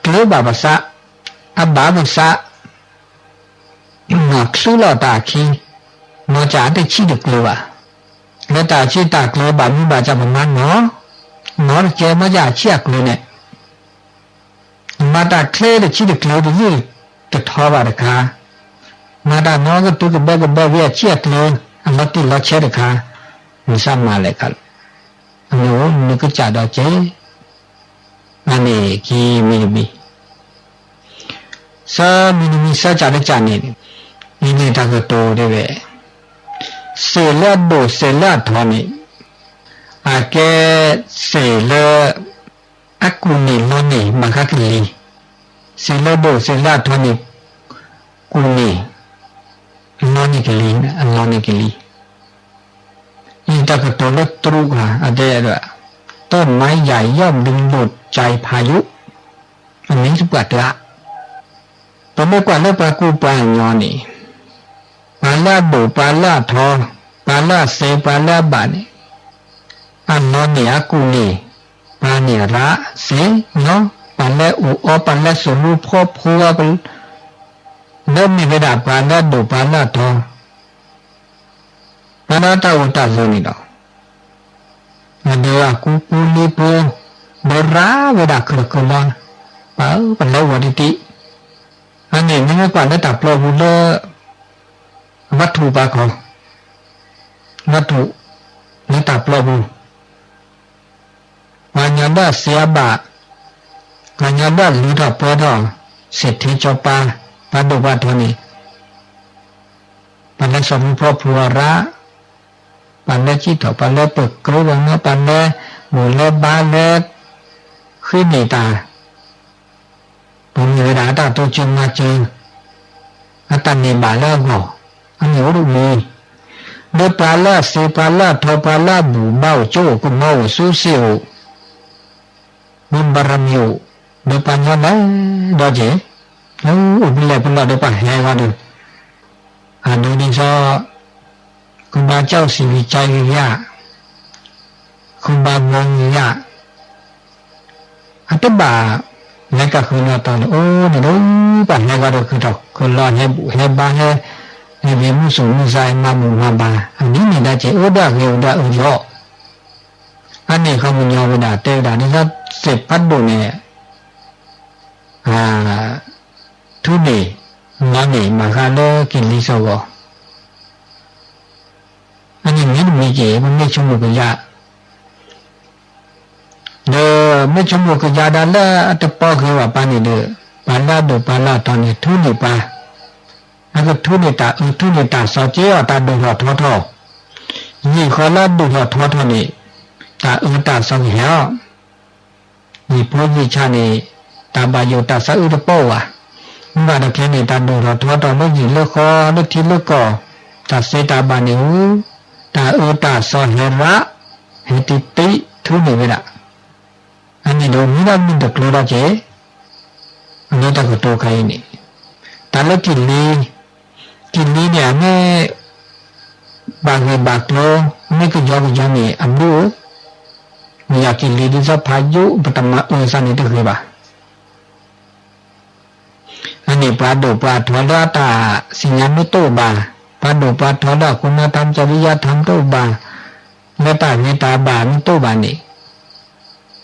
အကျၢၤဘၣ်ပသး, အဘၣ်ပသး, နီၢ်ချုးလီၤတၢ်အခံ, နီၢ်ကၢ်အတဆံးတကျၢၤဘၣ်, လၢတၢ်ဆံးတၢ်ကျၢၤဘၣ်မူဘၣ်ကၢ်ပမၤနီၢ်, နီၢ်တကဲမ့ၢ်ကၢ်အဆံးအကျၢၤန့ၣ် မၤတၢ်ချ့တဆံးတကျၢၤတယုၢ်တထီဘၣ်တခါ, မၤတၢ်နီၢ်ကတုၤကဘဲကဘဲဂ့ၤအဆံးအကျၢၤ, အလီၤတံၢ်လီၤဆဲးတခါ, မုၢ်ဆါမၤလဲၣ်ခါလီၤ, အမ့ၢ်အိၣ်နကစၢ်ဒီးကဲ, အန့ၣ်ခံမံၤတမံၤ, သၢမံၤတမံၤ သၢကၢ်တကၢ်န့ၣ်, အန့ၣ်တၢ်ကတိၤတဲဝဲ, စ့ၣ်လၢအဒိၣ်စ့ၣ်လၢအထီန့ၣ်, အကဲစ့ၣ်လၢ အကူၣ်န့ၢ်လီန့ၢ်ဘၣ်ဃးကလံၤ, စ့ၣ်လၢဒိၣ်စ့ၣ်လၢအထီန့ၣ်, ကူၣ်န့ၢ်, လီန့ၢ်ကလံၤ, အလီန့ၢ်ကလံၤ, အတၢ်ကတိၤလၢတြူးဧါ အတဲဒၣ်, ต้นไม้ใหญ่ย่อมดึงดูดใจพายุ, အမ့ၢ်တပှၢ်တၢ်, ပမ့ၢ်ကွၢ်လၢပှၤကူပှၤကညီန့ၣ်, ပှၤလၢအဒိၣ်ပှၤလၢအထီ, ပှၤလၢအစ့ပှၤလၢအဘၣ်န့ၣ်, အလီန့ၢ်အကူၣ်န့ၢ်, ပှၤန့ၢ်ရးစ့လီ, ပှၤလၢအအိၣ်အီပှၤလၢစိာ်ရူဖီဖိ, လၢမ့ၢ်ဝဲဒၣ်ပှၤလၢအဒိၣ်ပှၤလၢအထီ, ပှၤလၢတၢ်အိၣ်တၢ်ဆိးန့ၣ်ဒီး, အဒုးအကူပူၤလံပူၤ, ဒီးရးဝဲဒၣ်ခုၣ်လီၤ, ပှၤပလဲဂီၤတံၢ်တံၢ်, အန့ၣ်မ့ၢ်ကွၢ်လၢတၢ်ပျီပူၤလၢ ဘါထုးပှၤခီ, ဘါထုး, လၢတၢ်ပျီပူၤ, ပှၤကညီလၢအစ့အဘၣ်, ပှၤကညီလၢအလုၢ်ထီၣ်ပှဲၤထီၣ်, စ့ၣ်ထ့ကၠီၤပၤ, ပှၤဒိၣ်ပှၤထီန့ၣ်, ပှၤလၢစိာ်ရူဖီဖိအရး, ပှၤလၢစံၣ်ထီၣ်, ပှၤလၢပၢၤကၢပှၤမ့ၢ်, ပှၤလၢမိၢ်လၢဘါလၢ ဃ့န့ၢ်တၢ် ပမ့ၢ်ဝဲဒၣ်အတၢ်တိစၢၤမၤစၢၤ, အတၢ်န့ၢ်ဘၣ်လၢအဂီၢ်, အန့ၣ်အိၣ်ဒ်အံၤ, ဒီးပှၤလၢအစ့ပှၤလၢအထီ ပှၤလၢအဘူၣ်ဘါအိၣ်ကၠိအိၣ်ကမီၤအိၣ်စုစ့ၣ်အိၣ်, ဒီးဘၣ်ရမံၤအိၣ်, ဒီးပှၤကညီလဲၤဒီးက့ၤ, အိၣ်ဖဲလဲၣ်ဖဲလဲၣ်ဒီးပှၤဟဲဂီၤဒီး, အဒိဒ်သိး ဃုဘါကၠီၣ်စံးဝံၤကၠီဂ့ၤယါ, ဃုဘါဘီဂ့ၤယါ, အတဘၣ်လဲၤကဃုလီၤတီၤန့ၣ် အိၣ်န့ၣ်ဒီး ပှၤဟဲဂီၤဒီးဃုထီၣ်ဃုလီၤ ဟဲဘူၣ်ဟဲဘါဟဲ, ဟဲဂ့ၤမုၢ်ဆူၣ်မုၢ်ဆါ ဟဲမၤဘူၣ်မၤဘါ, အဒ်န့ၣ်ဒၣ်က့ၤ အိၣ်ဒၣ်ဂ့ၤအိၣ်ဒၣ်အၢလီၤ. အန့ၣ်ခီပညီဝဲဒၣ်တဲဝဲဒၣ် ဒ်သိးစ့ၢ်ဖးဒိၣ်န့ၣ် ထူန့ၣ် လီန့ၢ်မၤဃါလၢကလံၤစီၤဂီၤ, အန့ၣ်မ့ၢ်တမံၤက့ၤ ပမ့ၢ်ဆိကမိၣ်ကယါ, ဒီးမ့ၢ်ဆိကမိၣ်ကယါဒၣ်လၢအတပီဂ့ၤဘၣ်ပှၤန့ၣ်ဒီး ပှၤလၢအဒိၣ်ပှၤလၢအထီန့ၣ် ထူန့ၢ်ပှၤ, အကထူန့ၢ်တၢ်အၢထူန့ၢ်တၢ်စီၤက့ၤအီၤ တၢ်ဒိၣ်ထီၣ်ထီထီၣ်, ယံာ်ဃီလၢအဒိၣ်ထီၣ်ထီထီၣ်န့ၣ် တၢ်အၢတၢ်စီၤကဟဲအီၤ ယံာ်ဖိယံာ်ဆါန့ၣ် တၢ်ဘၣ်ယိၣ်တၢ်သးအုးတပီၢ်ဘၣ်. မ့ၢ်ဘၣ်တၢ်ခဲန့ၣ် တၢ်ဒိၣ်ထီၣ်ထီထီၣ်လၢယံာ်လၢဃီ လၢထံလၢကီၢ်, တၢ်သ့တၢ်ဘၣ်န့ၣ်ဧိၤ, တၢ်အၢတၢ်စီၤဟဲရး, ဟဲတံၢ်တံၢ်ထူန့ၢ်ဝဲဒၣ်. အန့ၣ်ဒီးမ့ၢ်ဒၣ်မုၢ်တကျိၤဒီးက့ၤ, အလၢတၢ်ကတိၤခါအံၤန့ၣ်, တၢ်လၢကလံၤ, ကလံၤန့ၣ် အမ့ၢ်ဘၣ်ဂ့ၢ်ဘၣ်ကျိၤ, မ့ၢ်ကယီကယီန့ၣ်အဘျုးဧိၤ, မ့ၢ်ယၤကလံၤဒ်သိးဖးယိၣ် ပတမၤအၢသးန့ၣ်တဂ့ၤဘၣ်. အန့ၣ်ပှၤဒိၣ်ပှၤထီလၢအတၢ်စံၣ်ညါမ့ၢ်တအိၣ်ဘၣ်, ပှၤဒိၣ်ပှၤထီလၢအခိၣ်နၢ်တၢ်မၤစၢၤလၢယါထီမ့ၢ်တအိၣ်ဘၣ်, လၢတၢ်ဂ့ၤတၢ်ဘၣ်မ့ၢ်တအိၣ်ဘၣ်န့ၣ်,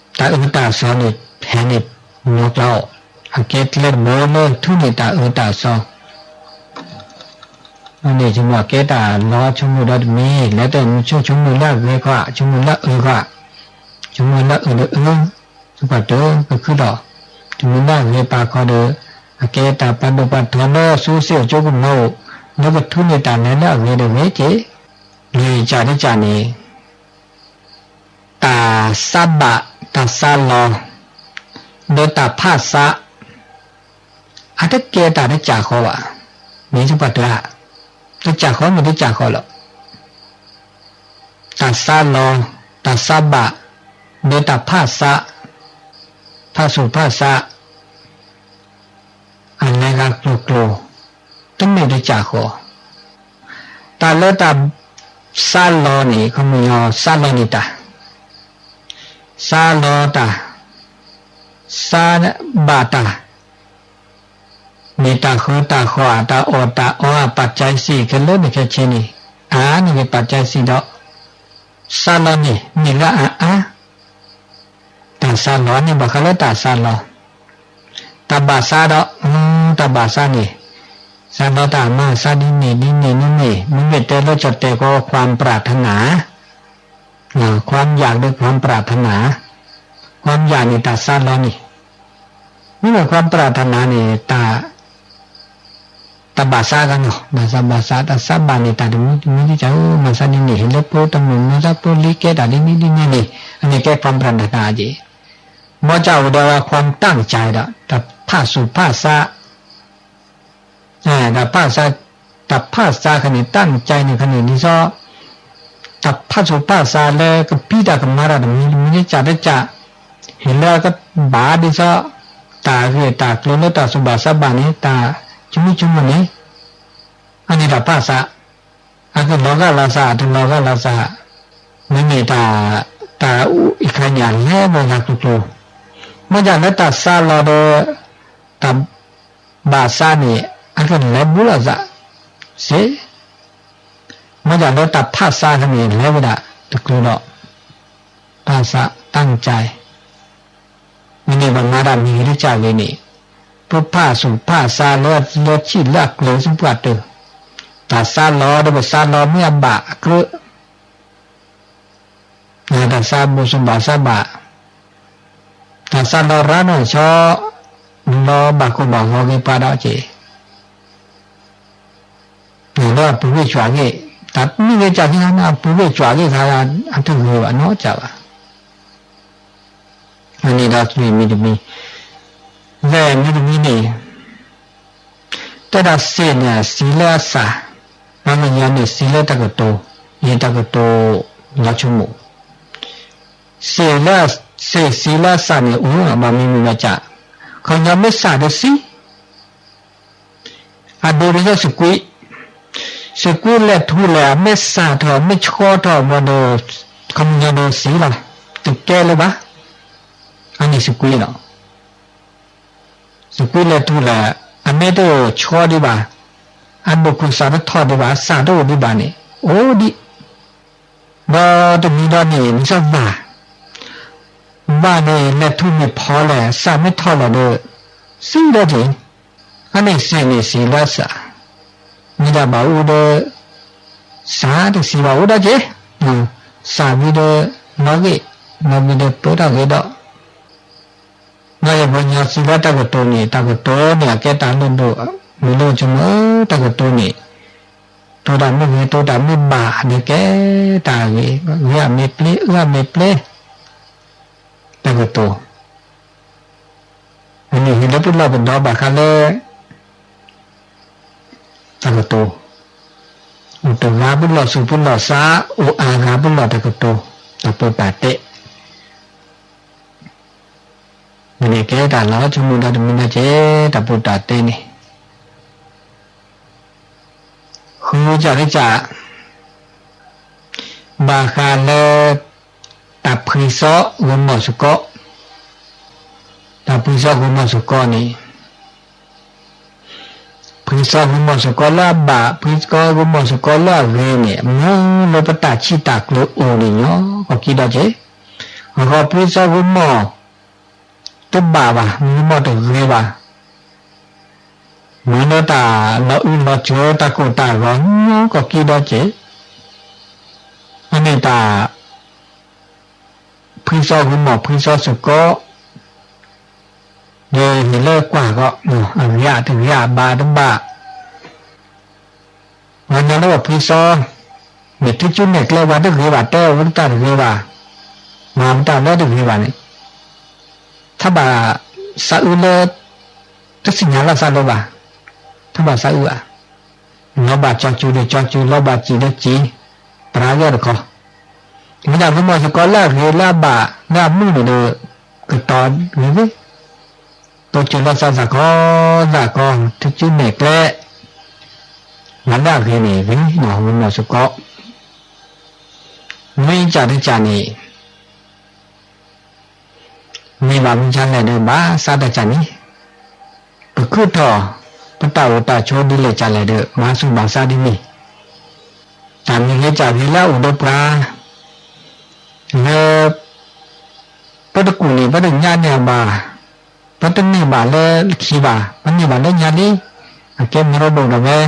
တၢ်အၢတၢ်စီၤန့ၣ် ဖဲန့ၣ်ညီကျါအီၤ, အကဲကျဲတဘိလၢထူန့ၢ်တၢ်အၢတၢ်စီၤ အန့ၣ်ဆိကမိၣ်ကဲတၢ်လီၤဆိကမိၣ်ဒီးတမံၤ, လဲၤတၢ်မုၢ်ဆိကမိၣ်လၢအဂ့ၤခီ, ဆိကမိၣ်လၢအၢခီ, ဆိကမိၣ်လၢအၢဒီးအၢ, ဆိပာ်တၢ်ကခုဒီး, ဆိကမိၣ်လၢအဂ့ၤပာ်ခီဒီး, အကဲတၢ်ပှၤဒိၣ်ပှၤထီလၢအစိၤစ့ၣ်အိၣ်ကၠိကမီၤအိၣ်, လၢကထူန့ၢ်တၢ်လဲၤလၢအဂ့ၤဒီးဂ့ၤက့ၤ, လွံၢ်ကၢ်တကၢ်န့ၣ် တၢ်သးဘၣ်, တၢ်သးလီၤ, ဒီးတၢ်ဖးသး, အတကဲတၢ်တကၢ်ဃီဘၣ်, မ့ၢ်တပှၢ်တၢ်, တကၢ်ဃီမ့ၢ်တကၢ်ဃီလီၤ. တၢ်သးလီၤ, တၢ်သးဘၣ်, ဒီးတၢ်ဖးသး, ဖးဆူၣ်ဖးသး အလဲၤဂၤကျိၤကျိၤ, တမ့ၢ်တကၢ်ဃီ, တၢ်လၢတၢ်သးလီၤန့ၣ် ခီမညီသးလီၤန့ၢ်တၢ်, သးလီၤတၢ်, စးဘၣ်တၢ် မ့ၢ်တၢ်ဃၢတၢ်ဃီၣ် တၢ်အီၣ်တၢ်အီ ปัจจัยสี่ ခဲလၢာ်န့ၣ်ခဲဆ့န့ၣ် အါန့ၢ်က့ၤ ปัจจัยสี่ ဒီး စးလီၤန့ၣ် မ့ၢ်လၢအအါ တၢ်စးလီၤန့ၣ် ဘၣ်ဃးလၢတၢ်စးလီၤ တၢ်ဘၣ်စးဒီး တၢ်ဘၣ်စးန့ၣ် စးလီၤတၢ်မၤစးဒ်န့ၣ်ဒ်န့ၣ်န့ၣ် မ့မ့ၢ်တဲလၢကၠီၣ်တဲာ်ကီး ความปรารถนา ความอยาก ဒီး ความปรารถนา ความอยาก န့ၣ် တၢ်စးလီၤန့ၣ် မ့မ့ၢ် ความปรารถนา န့ၣ် တၢ်ဘၣ်စးကနီၤ ဘၣ်စးဘၣ်စး တၢ်စးဘၣ်န့ၣ် တၢ်တမံၤတမံၤဒ်က မၤစးဒ်န့ၣ် ဟ့ၣ်လၢပှၤတမုာ်မၤစး ပှၤလံကဲတၢ်ဒ်န့ၣ်ဒ်န့ၣ်န့ၣ် အန့ၣ်ကဲ ความปรารถนา က့ၤ မ့ၢ်ကအိၣ်ဒီး ความตั้งใจ ဒီး တၢ်ဖးဆူးဖးဆး တၢ်ဖးဆး တၢ်ဖးဆးခါန့ၣ် ตั้งใจ န့ၣ်ခါန့ၣ် ဒ်သိး တၢ်ဖးဆူးဖးဆးလၢကဖံးတၢ်ကမၤတၢ်တမံၤတမံၤ တကးတကး ဟ့ၣ်လၢကဘၣ်ဒ်သိး တၢ်ဂ့ၢ်တၢ်ကျိၤလၢတၢ်သူၣ်ဘၣ်စးဘၣ်န့ၣ် တၢ်ဆိကမိၣ်ဆိကမးန့ၣ် အန့ၣ်တၢ်ဖးဆး အကလီၤဂာ်လီၤစး တလီၤဂာ်လီၤစး မ့မ့ၢ်တၢ် တၢ်အံၤခါန့ၣ် အလဲၤဝဲလၢကျိၤကျိၤ မ့ၢ်ဒ်လၢတၢ်စးလီၤဒီး တၢ်ဘၣ်စးန့ၣ် အကလဲၤဘူးလီၤစး စ့ၢ် မ့ၢ်ဒ်လၢတၢ်ဖးဆးခါန့ၣ် လဲၤဝဲဒၣ်တကျိၤဒီး ဖးဆး ตั้งใจ မ့ၢ်န့ၣ် ပမၤတၢ်မ့ၢ်ဂ့ၤတကးဂ့ၤန့ၣ် ပဖးဆူးဖးဆးလၢ လၢထံၣ်လၢအကျဲၤဆူပှၤတၢၢ် တၢ်စးလီၤဒီးပစးလီၤမ့ၢ်အဘၣ်အကြၢး တၢ်စးဘၣ်ဆူးဘၣ်ဆးဘၣ် တၢ်စးလီၤရၤနီၢ်ဆီ လီၤဘၣ်ကိၢ်ဘၣ်ဂီၤက့ၤပှၤဒီးက့ၤ လၢအပူၤဝ့ၢ်ကွၢ်က့ၤ တၢ်မ့ၢ်ဂ့ၤကၢ်က့ၤ အပူၤဝ့ၢ်ကွၢ်က့ၤခါ အတဂ့ၤဘၣ်နီတကးဘၣ် အန့ၣ်ဒီးမ့ၢ်တမံၤ လဲၣ်မ့ၢ်တမံၤန့ၣ် တဲဒၣ်စ့ၣ်န့ၣ် စံးလၢအစၢ်, ပှၤကညီန့ၣ် စံးလၢတၢ်ကတိၤ, ယတၢ်ကတိၤလီၤဆိကမိၣ်, စ့ၣ်လၢ စ့ၣ်စံးလၢအစၢ်န့ၣ် အိၣ်ဘၣ်မံၤမံၤမးကၢ်, ခီပညီမ့ၢ်စၢ်ဒီးစံး အဒိဒ်သိးစကွံာ်, စကွံာ်လဲၤထူလဲၣ် အမ့ၢ်စၢ်ထီၣ် မ့ၢ်ဆှီထီၣ်ဘၣ်ဒီး ခီပညီဒီးစံးလီၤ, တကဲလၢၤဘၣ်, အန့ၣ်စကွံာ်လီၤ. စကွံာ်လဲၤထူလဲၣ် အမ့ၢ်တအိၣ်ဆှီဒံးဘၣ်, အဒိၣ်ခိၣ်စးတထီၣ်ဒံးဘၣ် အစၢ်တအိၣ်ဒံးဘၣ်န့ၣ် အိၣ်ဒံး, ဒီးတမံၤဒီးန့ၣ် မ့ၢ်စၢ်ဘၣ် ဘၣ်န့ၣ် လဲၤထူမ့ၢ်ဖီလဲၣ် စၢ်မ့ၢ်ထီၣ်လဲၣ်ဒီး စံးဒီးက့ၤ, အန့ၣ်စ့ၣ်န့ၣ်စံးလၢအစၢ်, မ့ၢ်ဒၣ်ဘၣ်အိၣ်ဒီး စၢ်တစံးဘၣ်အိၣ်ဒီးက့ၤ, စၢ်ဝံၤဒီး လီၤဂ့ၢ်, လီၤဝံၤဒီးပၢတၢ်ဂ့ၤဒီး ဒီးယပှၤကညီစံးလၢတၢ်ကတိၤန့ၣ် တၢ်ကတိၤန့ၣ် အကဲတၢ်လိၣ်ဒိၣ်, မ့ၢ်လိၣ်ဆိကမိၣ် တၢ်ကတိၤန့ၣ် တိၤတၢ်မ့ၢ်ဂ့ၤ တိၤတၢ်မ့ၢ်ဘၣ်န့ၣ် ကဲတၢ်ဂ့ၤ, ဂ့ၤအမ့ၢ်ပျဲ အၢအမ့ၢ်ပျဲ တၢ်ကတိၤ, အန့ၣ်ဟ့ၣ်လၢပလီၢ်ပဒီဘၣ်ဃးလၢ တၢ်ကတိၤ, အိၣ်တဂၤပလီၢ်ဆူးပလီၢ်ဆါ, အိၣ်အါဂၤပလီၢ်တၢ်ကတိၤ, တၢ်ပၢတၢ်တဲ မ့ၢ်န့ၣ်ကဲတၢ်လီၤဆိကမိၣ်ဒီးတမံၤန့ၣ်ကဲ တၢ်ပၢတၢ်တဲန့ၣ်, ဃုကၢ်ကၢ်, ဘၣ်ဃးလၢ တၢ်ဖှံသီဂီၤမီၢ်စ့ၢ်ကီး, တၢ်ဖှံသီဂီၤမီၢ်စ့ၢ်ကီးန့ၣ် ဖှံသီဂီၤမီၢ်စ့ၢ်ကီးလၢအဘၣ်, ဖှံသီဂီၤမီၢ်စ့ၢ်ကီးလၢအဂ့ၤန့ၣ် မ့ၢ်လၢပတၢ်ဆံးတၢ်ကျိၤအိၣ်န့ၣ်ညီ ကီၢ်ကံဒီးက့ၤ, အဂီၢ်ဖှံသီဂီၤမီၢ် တဘၣ်ဘၣ်, ဂီၤမီၢ်တဂ့ၤဘၣ်, မ့ၢ်လၢတၢ်လီၤအုးလီၤစၢၤ တၢ်ကိၢ်တၢ်ဂီၤညီ ကီၢ်ကံဒီးက့ၤ, အန့ၣ်တၢ် ဖှံသီဂီၤမီၢ် ဖှံသီစ့ၢ်ကီး ဒီးဟ့ၣ်လၢကွၢ်ကီး အဂ့ၤတဂ့ၤ အဘၣ်တဘၣ် ပှၤညီလၢပှၤဖှံသီ မ့ၢ်ထံကၠူနဲၣ်ကျဲ ပှၤတဂ့ၤဘၣ် တဲအဝဲတၢ်တဂ့ၤဘၣ်, မၤပတၢ်လၢတဂ့ၤဘၣ်န့ၣ် ထီၣ်ဘၣ်သးအုးလၢ တသ့ၣ်ညါလီၤသးလၢၤဘၣ်, ထီၣ်ဘၣ်သးအုးဧါ, လီၤဘၣ်ကၠီကၠူဒီးကၠီကၠူ လီၤဘၣ်စံာ်ဒီးစံာ်, ပရၤဂီၢ်တခီ, မ့ၢ်ဒၣ်ဂီၤမီၢ်စ့ၢ်ကီးလၢအဂ့ၤလၢအဘၣ်လၢအမုာ်န့ၣ်ဒီး ကတီၤဂ့ၤဂ့ၤ, တိစၢၤလီၤသးစ့ၢ်ကီး သးကီး ထံကၠူနဲၣ်ကျဲ မၤလၢအဂ့ၤန့ၣ်ဂ့ၤ ဂီၤမီၢ်စ့ၢ်ကီး, မ့ၢ်ကၢ်တကၢ်န့ၣ် မ့ၢ်ဘၣ်မနုၤလဲၣ်ဒီး ဘၣ်ဆါတၢ်ကၢ်န့ၣ်, ပခုၣ်ထီၣ် ပတၢ်အိၣ်တၢ်ဆိးဒ်လဲၣ်ကၢ်လဲၣ်ဒီး ဘၣ်ဆူးဘၣ်ဆါဒ်န့ၣ်, တၢ်မ့ၢ်ဂ့ၤကၢ်ဂ့ၤလၢအအိၣ်ဒီးပှၤ လၢ ပတကူၣ်န့ၢ် ပတညါန့ၢ်အဘၣ်, ပတန့ၢ်ဘၣ်လၢခံဘၣ်, ပန့ၢ်ဘၣ်လၢညါလံ, အကဲမ့ၢ်ရဘိၣ်ဒီးဝဲ,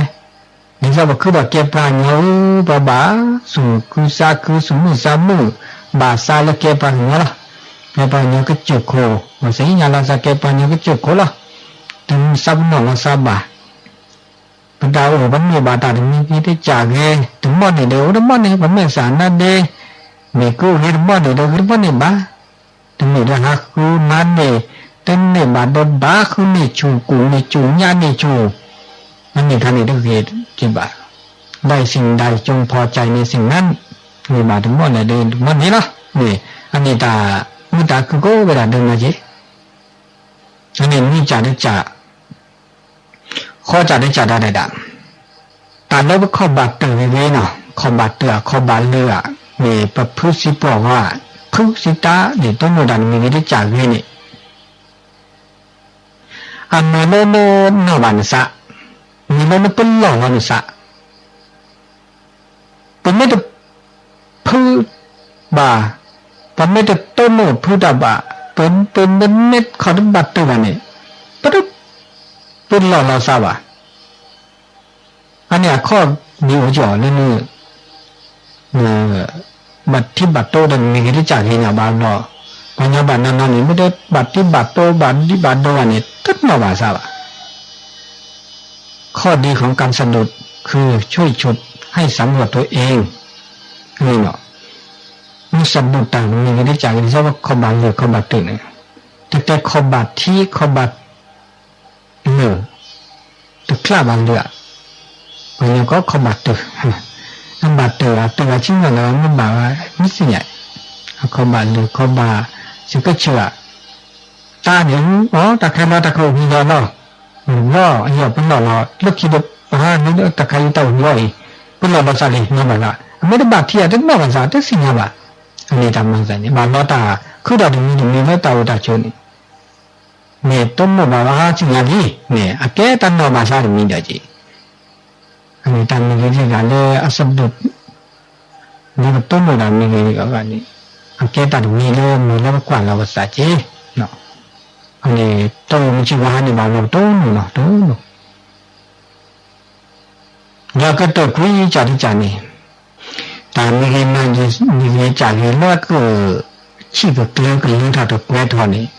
ဒ်သိးပခုၣ်ထီၣ်ကဲပှၤကညီဧၢ, ပဘၣ်သူၣ်ခုသးခု သူၣ်မုာ်သးမုာ်, ဘၣ်ဆါလၢကဲပှၤကညီလီၤ. ကဲပှၤကညီကစၢၢ်ခိၣ်, ပသ့ၣ်ညါလီၤသးကဲပှၤကညီကစၢၢ်ခိၣ်လီၤ. တမ့ၢ်ဆၣ်ပနီၣ်လီၤသးဘၣ် ပတၢ်အိၣ်ပန့ၢ်ဘၣ်တၢ်တမံၤမံၤတကၢ်ဂ့ၤ, တမီၢ်န့ၣ်ဒီး အိၣ်တမီၢ်န့ၣ် ပမဲာ်ဆှးနါဒ့, မ့ၢ်ကအိၣ်ဂ့ၤတမီၢ်န့ၣ်ဒီး ဂ့ၤတမီၢ်န့ၣ်ဘၣ်, တမ့ၢ်ဒီးဟးဃုမၤန့ၢ်, တန့ၢ်ဘၣ်ဒီးဘၣ်ဃုန့ၢ်ဆူၣ် ကူၣ်န့ၢ်ဆူၣ် ညါန့ၢ်ဆူၣ်, အန့ၣ်ခါန့ၣ်တဂ့ၤက့ၤဘၣ်, ได้สิ่งใดจงพอใจในสิ่งนั้น, န့ၢ်ဘၣ်တမီၢ်လဲၣ်ဒီးတမီၢ်န့ၣ်လီၤ. န့ၣ် အန့ၣ်တၢ်မုာ်တၢ်ခုၣ်ကိးဝဲဒၣ်ဒိၣ်မးက့ၤ အန့ၣ်မ့ၢ်ကၢ်တကၢ်, ဃီကၢ်တကၢ်ဒၣ်ဒၣ်ဒၣ်, တၢ်လၢပခီၣ်ဘၣ်တၢၢ်ဂ့ၤဂ့ၤနီၤ, ခီၣ်ဘၣ်တၢၢ်အခီၣ်ဘၣ်လၢာ်ဧါ, မ့ၢ်ပဖုစံးပှီၢ်ဂီၤ, ဖုစံးတၢ်န့ၣ် တိၢ်နီၣ်တၢ်တမံၤဂ့ၤတကၢ်ဂ့ၤန့ၣ်, အမ့ၢ်လၢနနီၢ်ဘၣ်နသး, မ့ၢ်လၢနပလီၢ်လီၤနသး ပမ့ၢ်တဖုဘၣ်, ပမ့ၢ်တတိၢ်နီၣ်ဖုတၢ်ဘၣ်, ပ ပမ့ၢ်ခီၣ်တဘၣ်တၢၢ်ဘၣ်န့ၣ်, ပတပလီၢ်လီၤသးဘၣ်. အန့ၣ်အခီၣ်ဒ်အိၣ်ကီးလၢန ဘၣ်ထံဘၣ်တိၢ်ဒီးမ့ၢ်ဂ့ၤတကၢ်ဂ့ၤန့ၣ်ဘၣ်ဘျီ, ပှၤညီဘၣ်နီၢ်နီၢ်န့ၣ် မ့ၢ်တဘၣ်ထံဘၣ်တိၢ်ဘၣ်ဒံးဘၣ်ဒိဘၣ်န့ၣ် တနီၣ်ဘၣ်သးဘၣ်. ข้อดีของการสะดุดคือช่วยฉุดให้สำรวจตัวเอง န့ၣ်လီၤ. မ့ၢ် สะดุด တၢ်မ့ၢ်ဂ့ၤတကၢ်ဂ့ၤ ဒ်သိးပခီၣ်ဘၣ်လၢာ်ခီၣ်ဘၣ်တၢၢ်န့ၣ်, တတဲခီၣ်ဘၣ်ထံခီၣ်ဘၣ်လၢာ်, တချၣ်ဘၣ်လၢာ်ဧါ, ပှၤညီကိးခီၣ်ဘၣ်တၢၢ်, အဘၣ်တၢၢ်ဧါ, တၢၢ်ဧါဆံးမးလၢမ့ၢ်ဘၣ်ဧါ, မ့ၢ်သ့ၣ်ညါ, အခီၣ်ဘၣ်လၢာ်ခီၣ်ဘၣ် စကဲးဆၢဧါ တၢ်န့ၣ် အီ တၢ်ခါလီၤ တၢ်ခါအိၣ်ဂံၢ်လီၤလီၤ, လီၤ အယီၢ်ပလီၢ်လီၤ လၢခံဒီး ပဟါန့ၣ် တၢ်ခါအံၤတၢ်အိၣ်ဂံၢ်လီၤအံၤ, ပလီၢ်လီၤသးလံ နီၢ်ဘၣ်သး, အမ့ၢ်တဘၣ်ထံဧါ တနီၢ်ဘၣ်သး တသ့ၣ်ညါဘၣ်. အန့ၣ်တၢ်မၤသးန့ၣ် ဘၣ်လီၤတၢ်ခုၣ်ထီၣ်တမံၤတမံၤလၢတၢ်အိၣ်တၢ်ဆိးန့ၣ်, မ့ၢ်တနီၣ်ဘၣ်ဘၣ်ဟါသ့ၣ်ညါလံန့ၣ် အကဲတၢ်နီၣ်ဘၣ်သးတမံၤဒီးက့ၤ အန့ၣ်တၢ်မ့ၢ်ဂ့ၤတဂၤလၢအ สะดุด လၢပတိၢ်နီၣ်တၢ်မ့ၢ်ဂ့ၤတဂၤန့ၣ်, အကဲတၢ်တမံၤလၢမ့ၢ်လၢပကွၢ်လီၤပသးက့ၤ, အန့ၣ် တၢ်အိၣ်မူစံးဝဲဟါန့ၣ်ဘၣ်လီၤ ပတိၢ်နီၣ်လီၤ တိၢ်နီၣ်, လၢကတၢၢ်ကွံာ်ကၢ်တကၢ်န့ၣ်, တၢ်မ့ၢ်ဂ့ၤမ့ၢ်ဂ့ၤကၢ်ဂ့ၤလၢက ဆံၣ်ကကျၢကလုၢ်ထီၣ်တကွဲထီၣ်န့ၣ်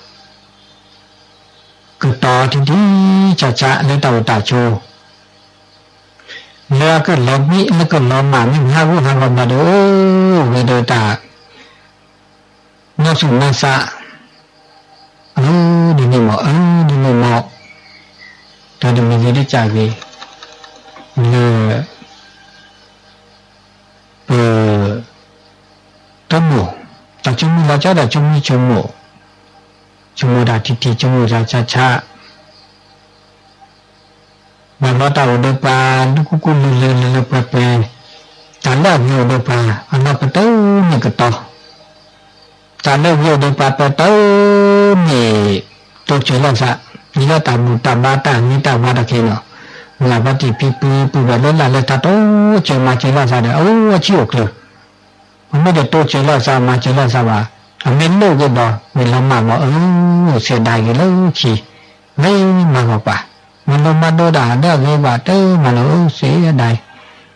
ကတီၤတံၢ်တံၢ်ဆးဆးလၢတၢ်အိၣ်တၢ်ဆိး, လၢအကလီၤမံ လၢကလီၤမၢ်မ့ၢ်ဟးဂူာ်ဟးဂီၤဘျီဒီး ဂ့ၤဒီးတၢ် နီၢ်သူၣ်နီၢ်သး, အၢ ဒ်န့ၣ်မ့ၢ် အၢ ဒ်န့ၣ်မ့ၢ်, တၢ်တမံၤဂ့ၤတကၢ်ဂ့ၤ လၢ ပ တမိၢ်, တၢ်ဆိကမိၣ်လီၤကီ တၢ်ဆိကမိၣ်ဆိကမိၣ်, ဆိကမိၣ်တၢ်ထံထံ ဆိကမိၣ်တၢ်ဆးဆး, ဘၣ်ဘျီတၢ်အိၣ်ဒီးပှၤ ဒူကူကူလူၤလၢလၢလၢပှဲၤပှဲၤ, တၢ်လၢအဂ့ၤအိၣ်ဒီးပှၤ အနီၢ်ပတၢၢ်န့ၣ်ကတီၤ တၢ်လၢအဂ့ၤအိၣ်ဒီးပှၤပတၢၢ်န့ၣ် တိစၢၤလီၤသး, လၢတၢ်ဘူၣ်တၢ်ဘါတၢ်ဂ့ၤတၢ်ဝါတၢ်ခဲနီၤ, လၢပှၤတံၢ်ဖံဖုပုၢ်ဝဲၢ်လၢလၢ်လၢတၢ်တိစၢၤမၤစၢၤလီၤသးဒီး အအိၣ်အဆံၣ်အိၣ်ကျၢၤ, ပမ့ၢ်တတိစၢၤလီၤသးမၤစၢၤလီၤသးဘၣ်, အမ့ၢ်လိၣ်က့ၤဒီး ဝံၤလီၤမၢ်ဂီၤအၢ, စဲးဒၣ်ဂ့ၤလၢခံ ဂ့ၤမၤဂီၤပှၤ, မ့ၢ်လီၤမၢ်ဒိဒၣ်ဒီးအဂ့ၤဘၣ်တမၤလီၤအၢ စဲးဒၣ်,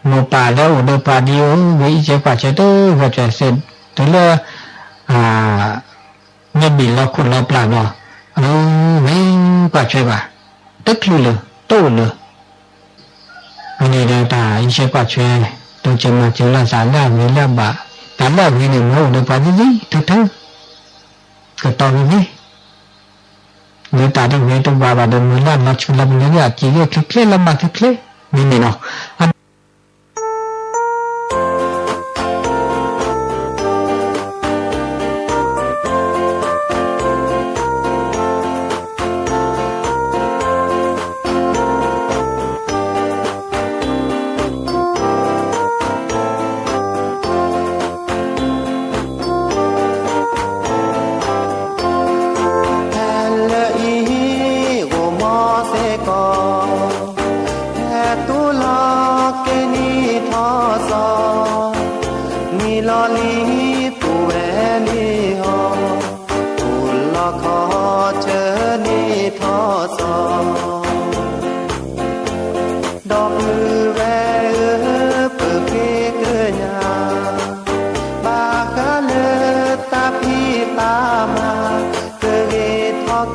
မိၢ်ပၢ်လၢအိၣ်ဒီးပှၤဒ်အံၤ ဂ့ၤအံၤစဲးကွၢ်ထွဲတဂၤထွဲစဲး တုၤလၢ မ့ၢ်ဘ့ၣ်လီၤခိၣ်လီၤပျၢ်ဘျီ, အၢ ဂ့ၤကွၢ်ထွဲဘၣ်, တချုးလၢၤ တအိၣ်လၢၤ အန့ၣ်ဒီးတၢ်အံးဆဲးကွၢ်ထွဲ, တိစၢၤမၤစၢၤလီၤသးလၢအဂ့ၤလၢအဘၣ်, တၢ်လၢအဂ့ၤန့ၣ် မ့ၢ်အိၣ်ဒီးပှၤသ့သ့ထဲထဲ, ကတီၤဂ့ၤဂ့ၤ, လၢတၢ်တဂ့ၤတဝါဘၣ်ဒီး မ့ၢ်လၢအလီၤဆူၣ်လီၤပလိာ်လၢအစံးဂ့ၤချ့ချ့လီၤမၢ်ချ့ချ့, မ့မ့ၢ်နီၤ.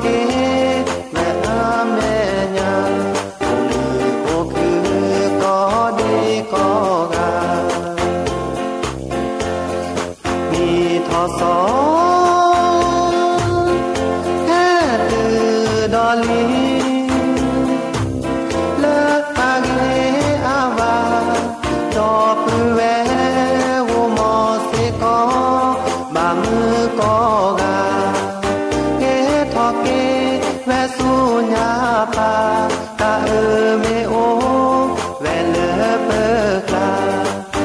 က့ၤဝဲအမဲာ်ညါ, အိၣ်လုၢ်အိၣ်ခုၣ်ကိးဒံကိးဂၤ မံထီၣ်စီၤ ဟဲတုၤဒီးလံ လၢအဂ့ၤအဘၣ်, ဒီပုၢ်ဝဲၢ်ဧိၤ မ်စ့ၢ်ကီး ဘၣ်မုာ်ကိးဂၤ, ဟဲထီၣ်က့ၤဝဲဆူညါပၢ်, တၢ်အၢမ့ၢ်အိၣ်ဝဲလၢပကျါ ပဆါ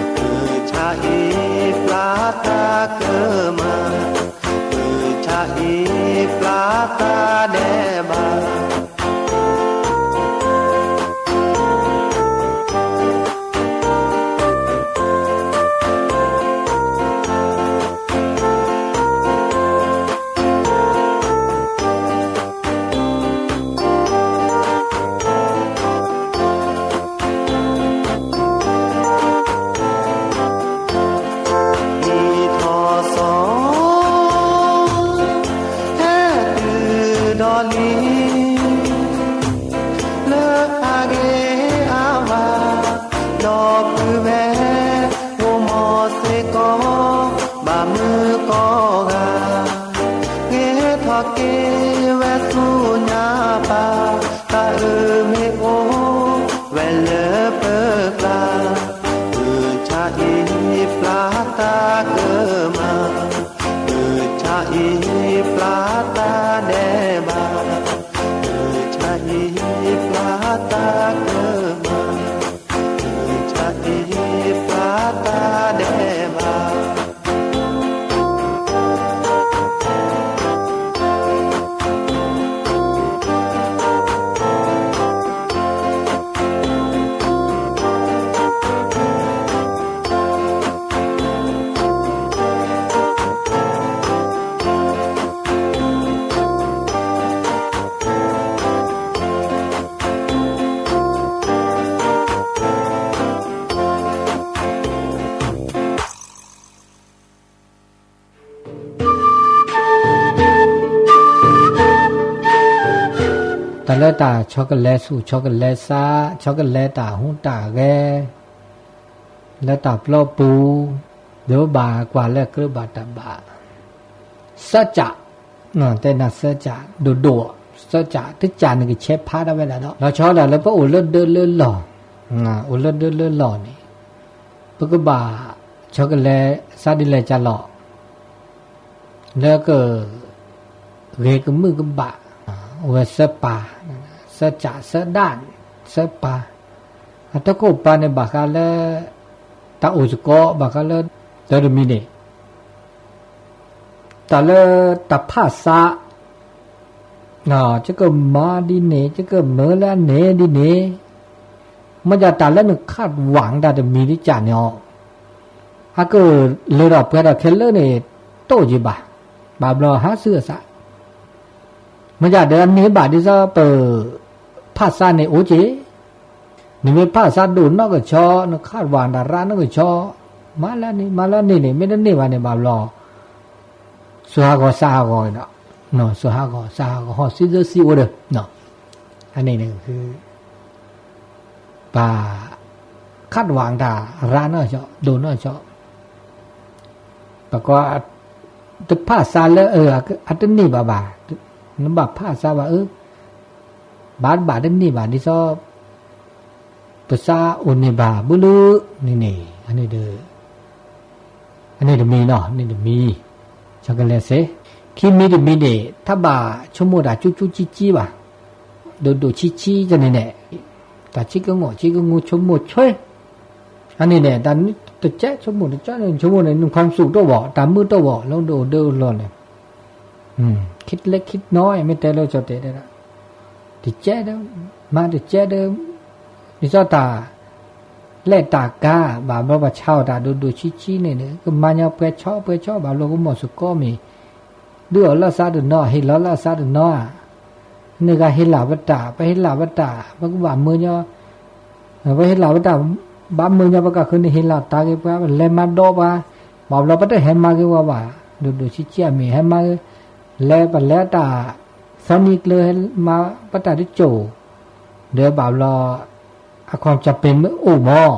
အံၤပျၢ်တၢ်ကမၣ်, ပဆါအံၤပျၢ်တၢ်ဒဲးဘး မံထီၣ်စီၤ ဟဲတုၤဒီးလံ လၢအဂ့ၤအဘၣ်, ဒီပုၢ်ဝဲၢ်ဧိၤ မ်စ့ၢ်ကီး ဘၣ်မုာ်ကိးဂၤ, ဟဲထီၣ်က့ၤဝဲဆူညါပၢ်, တၢ်အၢမ့ၢ်အိၣ်ဝဲလၢပကျါ, ပဆါအံၤပျၢ်တၢ်ကမၣ်, ပဆါအံၤပျၢ်တၢ်ဒဲးဘး, ပဆါအံၤပျၢ်တၢ်ကမၣ်, ပဆါအံၤပျၢ်တၢ်ဒဲးဘး တၢ်လၢတၢ်ဆီတလဲဆူၣ် ဆီတလဲဆါ ဆီတလဲတၢ်ဟူးတၢ်ဂဲၤ လၢတၢ်ပျီပူၤ ဒီးဘၣ်ကွၢ်လၢကြၢးဘၣ်တၢ်ဘၣ် စၢကၠး, တဲနၤစၢကၠး ဒိၣ်ဒိၣ်, စၢကၠး တကၠးန့ၣ်ကဆဲးဖးဒၣ်ဝဲဒၣ်ဒီး လီၤဆီဒၣ်လၢပအိၣ်လၢဒၢလၢလီၢ်, အိၣ်လၢဒၢလၢလီၢ်န့ၣ် ပကဘၣ် ဆီတလဲ စးဒ်လဲၣ်ကလီၤ လၢက ဂ့ၤကမုာ်ကဘၣ်, အိၣ်ဝဲစၢပၤ, စၢကၠး စၢဒၣ်, စၢပၤ, အတၢ်ကိၢ်ပၤန့ၣ် ဘၣ်ဃးလၢ တၢ်အိၣ်သကိး ဘၣ်ဃးလၢ တၢ်တမံၤန့ၣ် တၢ်လၢတၢ်ဖးစး ကကမၤဒ်န့ၣ် ကကမၤလၢအန့ၣ်ဒ်န့ၣ်, မ့ၢ်ဒ်တၢ်လၢနခးဝၣ်တၢ်တမံၤတကၢ်န့ၣ်အီၤ, အကလၢထီၣ်ပှဲၤထီၣ်ခဲလၢာ်န့ၣ် တအိၣ်က့ၤဘၣ်, ဘၣ်ဘျီဟးဆူအသး, မ့ၢ်ဒ်ဒီးအန့ၢ်ဘၣ်ဒ်သိးပ ဖးစးန့ၣ်အိၣ်က့ၤ, နမ့ၢ်ဖးစးဒိၣ်နီၢ်ကဆီ နခးဝၣ်တၢ်ရၣ်နီၢ်ကဆီ, မၤလၢန့ၣ် မၤလၢန့ၣ်န့ၣ် မ့ၢ်တန့ၢ်ဘၣ်န့ၣ်ဘၣ်ဘျီ စိၤဟးဂီၤစးဟးဂီၤ, စိၤဟးဂီၤစးဟးဂီၤ ဟီၣ်ဆံသၢဆံအိၣ်ဒီး, အန့ၣ်န့ၣ် ပှၤခးဝၣ်တၢ်ရၣ်နီၢ်ကဆီ ဒိၣ်နီၢ်ကဆီ, ပကွၢ် တဖးစးလၢအတန့ၢ်ဘၣ်ဘၣ်, နဘၣ်ဖးစးဘၣ်အၢ, ဘၣ်တဘၣ်တန့ၢ်ဘၣ်ဒ်သိး ပစးအိၣ်န့ၢ်ဘၣ်ဘုလၢန့ၣ်န့ၣ်, အန့ၣ်တမံၤနီၤ န့ၣ်တမံၤ, ဆီကလဲစ့, ခံမံၤတမံၤန့ၣ် တဘၣ်ဆိကမိၣ်တၢ်ကၠူကၠူကၠံကၠံဘၣ်, ဒိၣ်ဒိၣ်ဆံးဆံးန့ၣ်န့ၣ်, တၢ်ဆံးကငိၢ်ဆံးကငိၢ်ဆိကမိၣ်ဆွဲ, အန့ၣ်န့ၣ် တၢ်တကဲဆိကမိၣ်တကဲန့ၣ် ဆိကမိၣ်န့ၣ် နခွါစူၣ်တအိၣ်ဘၣ် တၢ်မုာ်တအိၣ်ဘၣ် လၢဒိၣ်ဒိၣ်လီၤန့ၣ်, ခံလၢခံနီၢ်မ့ၢ်တဲလၢကၠီတဲဒၣ်, တကဲဒီး, မၤတကဲဒီး, ဒ်သိးတၢ် လဲၣ်တၢ်ကါ ဘၣ်ဘျီပှၤဆါအီၣ်တၢ်ဒိၣ်ဒိၣ်ဆံးဆံးန့ၣ်န့ၣ် ကမၤညီပှဲၤဆီပှဲၤဆီ ဘၣ်ဘျီကမိၣ်စ့ၢ်ကီးမ့ၢ် ဒုးအီၣ်လၢအသးတနီၤ ဟ့ၣ်လီၤလၢအသးတနီၤဧါ, န့ၣ်ဂၤဟ့ၣ်လၢပတၢ် ပဟ့ၣ်လၢပတၢ် ပကဘၣ်မၢညီ ပဟ့ၣ်လၢပတၢ် ဘၣ်မၢညီ ပကဃုန့ၣ်ဟ့ၣ်လီၤတၢ်ဂ့ၤပှၤ ပလဲၤမၤဒီးပှၤ, ဘၣ်ဘျီပတဟဲမၤဂ့ၤဝဲဘၣ်, ဒိၣ်ဒိၣ်ဆံးဆံးအမ့ၢ်ဟဲမၤဂ့ၤ, လဲၤပလဲၤတၢ် စီၤနံၤကျၢၤဟဲမၤဘၣ်တၢ်တစိၤ, ဒီးဘၣ်ဘျီ အခီၣ်ကၢပ့ၤမ့ၢ်အိၣ်မး,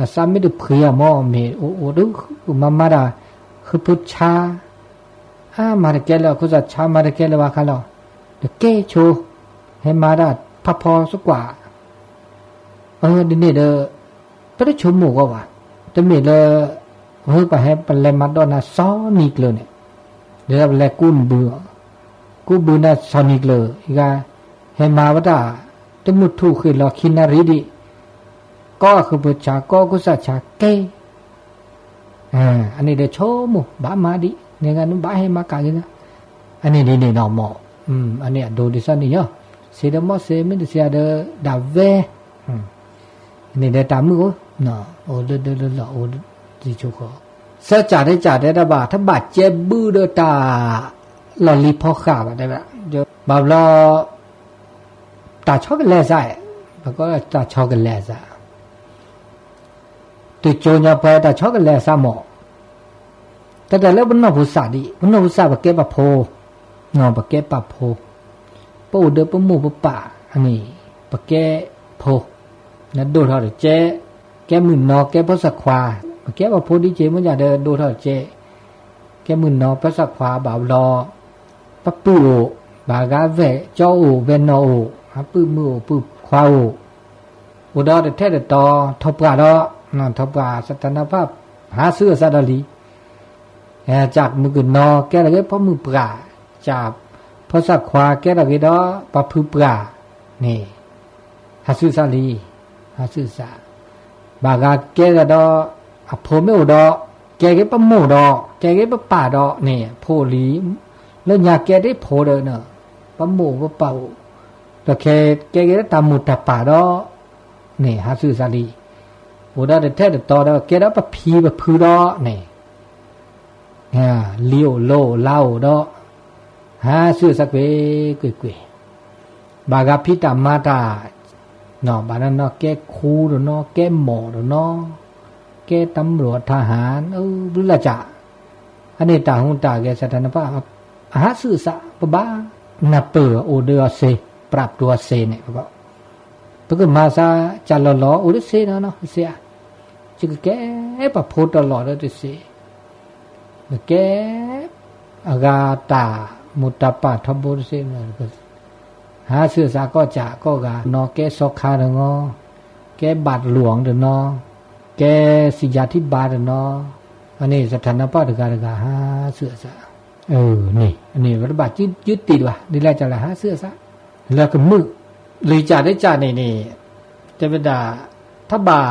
အသးမ့ၢ်တဖှံအီၤမး မ့ၢ်အိၣ်အိၣ်ဒီးမၤမၤတၢ် ဃုဖုဆါ, အါ မၤတကဲလၢၤ အခိၣ်စးဆါ မၤတကဲလၢၤဘၣ်ဃးလီၤ, တကဲဆိ, ဟဲမၤတၢ်ဖးဖီသကွၢ် အၢ ဒ်န့ၣ်ဒီး ပတဆိကမိၣ်ဂီၢ်ဘၣ်, တမ့ၢ်လၢ ပှၤဟဲပလဲၤမၤဒိးနၤစီၤနံၤကျၢၤန့ၣ်, ဒီးပလဲၤကူနဘု, ကူဘုနၤစီၤနံၤကျၢၤ အံၤဂၤ ဟဲမၤဝဲတၢ် တမုၢ်ထူၣ်ဃ့ၢ်လီၤခံနၣ်ရံၣ်ဒံး, ကိးအဃုဖၢဆါ ကိးအခိၣ်စးဆါကဲ အန့ၣ်ဒီးဆိကမိၣ် ဘၣ်မၤဒံး န့ၣ်ဂၤနဘၣ်ဟဲမၤကးက့ၤ, အန့ၣ်ဒ်န့ၣ်ဒီးမ့ၢ်, အန့ၣ်အဒိဒ်သိးန့ၣ်ညီ, စ့ဒီးမ့ၢ်စ့ မ့ၢ်တစ့ဒီးဒၣ်ဝဲ, န့ၣ်ဒီးတၢ်မုၣ်အိၣ်, အိၣ်လၢဒၢလၢလီၢ်အိၣ်, တံၤဆိဃီ, စၢကၠးတဲကၠးတဲတၢ်ဘၣ် တဘၣ်ကဲဘုဒီးတၢ် လီၢ်လံၤဖီဃာ်ဘၣ်တဲဝဲ, ဘၣ်ဘျီ တၢ်ဆီကလဲၤစး, ပကိးတၢ်ဆီကလဲၤစး တစိၤညါပှၤတၢ်ဆီကလဲၤအသးမး, တၢ်တၢ်လၢပနီၢ်ဖိသၣ်ဒံး ပနီၢ်ဖိသၣ်ပကဲပှၤဖိ, ပကဲပှၤဖိ, ပအိၣ်ဒီးပမိၢ်ပပၢ်န့ၣ် ပကဲဖိ, နဒိၣ်ထီၣ်တကဲ, ကဲမုၢ်နီၤကဲဖိသၣ်ခွါ, ပကဲပှၤဖိဒ်က့ၤမ့ၢ်ယၤဒီးဒိၣ်ထီၣ်တကဲ, ကဲမုၢ်နီၤဖိသၣ်ခွါဘၣ်ဘျီ ပပုၢ်အိၣ်, ဘၣ်ဂၤဝဲၢ်ကၠီအိၣ် ဝဲၢ်နီၢ်အိၣ်, အပုၢ်မုၢ်အိၣ်ပုၢ်ခွါအိၣ်, အိၣ်ဒီးတထဲတတီၤ ထီၣ်ပှၢ်ဒီး, ထီၣ်ပှၢ် သတးနဖၣ် ဟးဆူအသးဒီးလံ, ကၢ်မုၢ်ကနီၤကဲထီၣ်က့ၤဖိမုၣ်ပှၢ်, ကၢ်ဖိသၣ်ခွါကဲထီၣ်က့ၤဒီးပှၤဖုပှၢ်န့ၣ်, ဟးဆူအသးလံ, ဟးဆူအသး, ဘၣ်ဂၤကဲထီၣ်ဒီး အဖိမ့ၢ်အိၣ်ဒီး, ကဲက့ၤပမိၢ်ဒီး ကဲက့ၤပပၢ်ဒီးန့ၣ် ဖိလံ, လၢညါကဲဒ်ဖိဒီး, ပမိၢ်ပပၢ်အိၣ်, ဒီးခဲကဲက့ၤလၢတၢ်မိၢ်တၢ်ပၢ်ဒီး, န့ၣ် ဟးဆူအသးလံ, အိၣ်ဒီးတထဲတတီၤဒီး ကဲဒီးပဖံပဖုဒီးန့ၣ် လံၤအိၣ်လီအိၣ်လါအိၣ်ဒီး, ဟးဆူအသးကွ့ၢ်ကွ့ၢ်ကွ့ၢ်, ဘၣ်ဂၤဖံးတၢ်မၤတၢ်, ဘၣ်နီၢ်နီၢ်ကဲခူဒီးနီၢ် ကဲမီၣ်ဒီးနီၢ်, ကဲတၢ်မရူၢ်ထၢဟၣ်, ဘျုးလၢ်ကၢ်, အန့ၣ်တၢ်ဟူးတၢ်ဂဲၤ သတးနဖၣ် အဟးဆူအသး ပဘၣ်နၢ်ပၢၢ်အိၣ်ဒီးအီၤစ့, ပြးပတူၤအီၤစ့န့ၣ်, ပကမၤသးကၢ်လီၤလီၤ အိၣ်တစ့နီၢ်နီၢ် စ့ဧါ, ယကကဲပှၤဖိတလီၢ်ဒီးတစ့, နကဲ အဂၤတၢ်မိၢ်တၢ်ပၢ်ထီဘိတစ့, ဟးဆူအသးကီၢ်ကၢ်ကီၢ်ဂၤ, နီၢ်ကဲစီၤခါတနီၤ, ကဲဘၣ်တလူၢ်အီၤတနီၤ, ကဲစံယၤထံဘါတနီၤ, အန့ၣ် သတးနဖၣ်တဂၤတဂၤ ဟးဆူအသး, န့ၣ် အန့ၣ် ပတဘၣ်ယုၢ်တ့ၢ်တဘၣ် ဒ်လဲၣ်ကလဲၣ် ဟးဆူအသး, လၢကမုာ်, လံာ်ကၢ်တကၢ်န့ၣ်န့ၣ်, တဲဝဲဒၣ်, တဘၣ်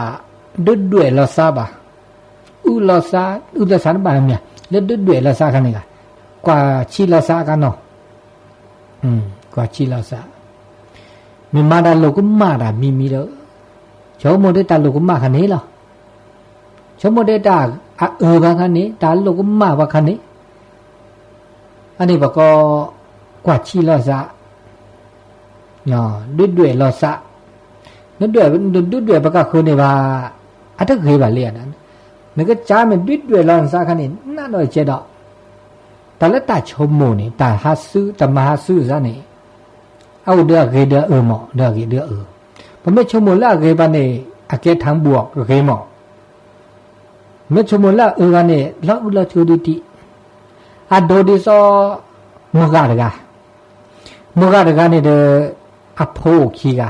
ဒုးဒွဲၣ်လီၤသးဘၣ်, အုၣ်လီၤသး, အုၣ်လီၤသးတဘၣ်မ့ၢ်ဧါ, လၢဒုးဒွဲၣ်လီၤသးခါန့ၣ်ဂ့ၤ, ကွၢ်ဆံးလီၤသးအခါနီၤ, ကွၢ်ဆံးလီၤသး, မ့ၢ်မၤတၢ်လိာ်ကမၣ်တၢ်မံၤမံၤဒီး, ဆိကမိၣ်ဒီးတၢ်လိာ်ကမၣ်ခါန့ၣ်လီၤ, ဆိကမိၣ်ဒီးတၢ်အအၢဘၣ်ခါန့ၣ် တၢ်လိာ်ကမၣ်ဘၣ်ခါန့ၣ်, အန့ၣ်ပကိး, ကွၢ်ဆံးလီၤသး, ဒုးဒွဲၣ်လီၤသး, နဒုးဒွဲၣ်ပကဃုာ်န့ၣ်ဘၣ်, အတဂ့ၤဘၣ်လံဧါ, နကစၢ်မ့ၢ်ဒုးဒွဲၣ်လီၤနသးခါန့ၣ် နးဒီးကဲဒီး, တၢ်လၢတၢ်ဆိကမိၣ်န့ၣ် တၢ်ဟးဆူ တၢ်မၤဟးဆူအသးန့ၣ်, အအိၣ်ဒီးအဂ့ၤဒီးအအၢမး ဒီးအဂ့ၤဒီးအအၢ, ပမ့ၢ်ဆိကမိၣ်လၢအဂ့ၤဘၣ်န့ၣ် အကဲထၢဘှီၣ်ဂ့ၤမး မ့ၢ်ဆိကမိၣ်လၢအအၢဘၣ်န့ၣ် လီၤအုၣ်လီၤဆိဒံးတံၢ်, အဒိဒ်သိး မုၢ်ဂၤတဂၤ, မုၢ်ဂၤတဂၤန့ၣ်ဒီး အဖိခံဂ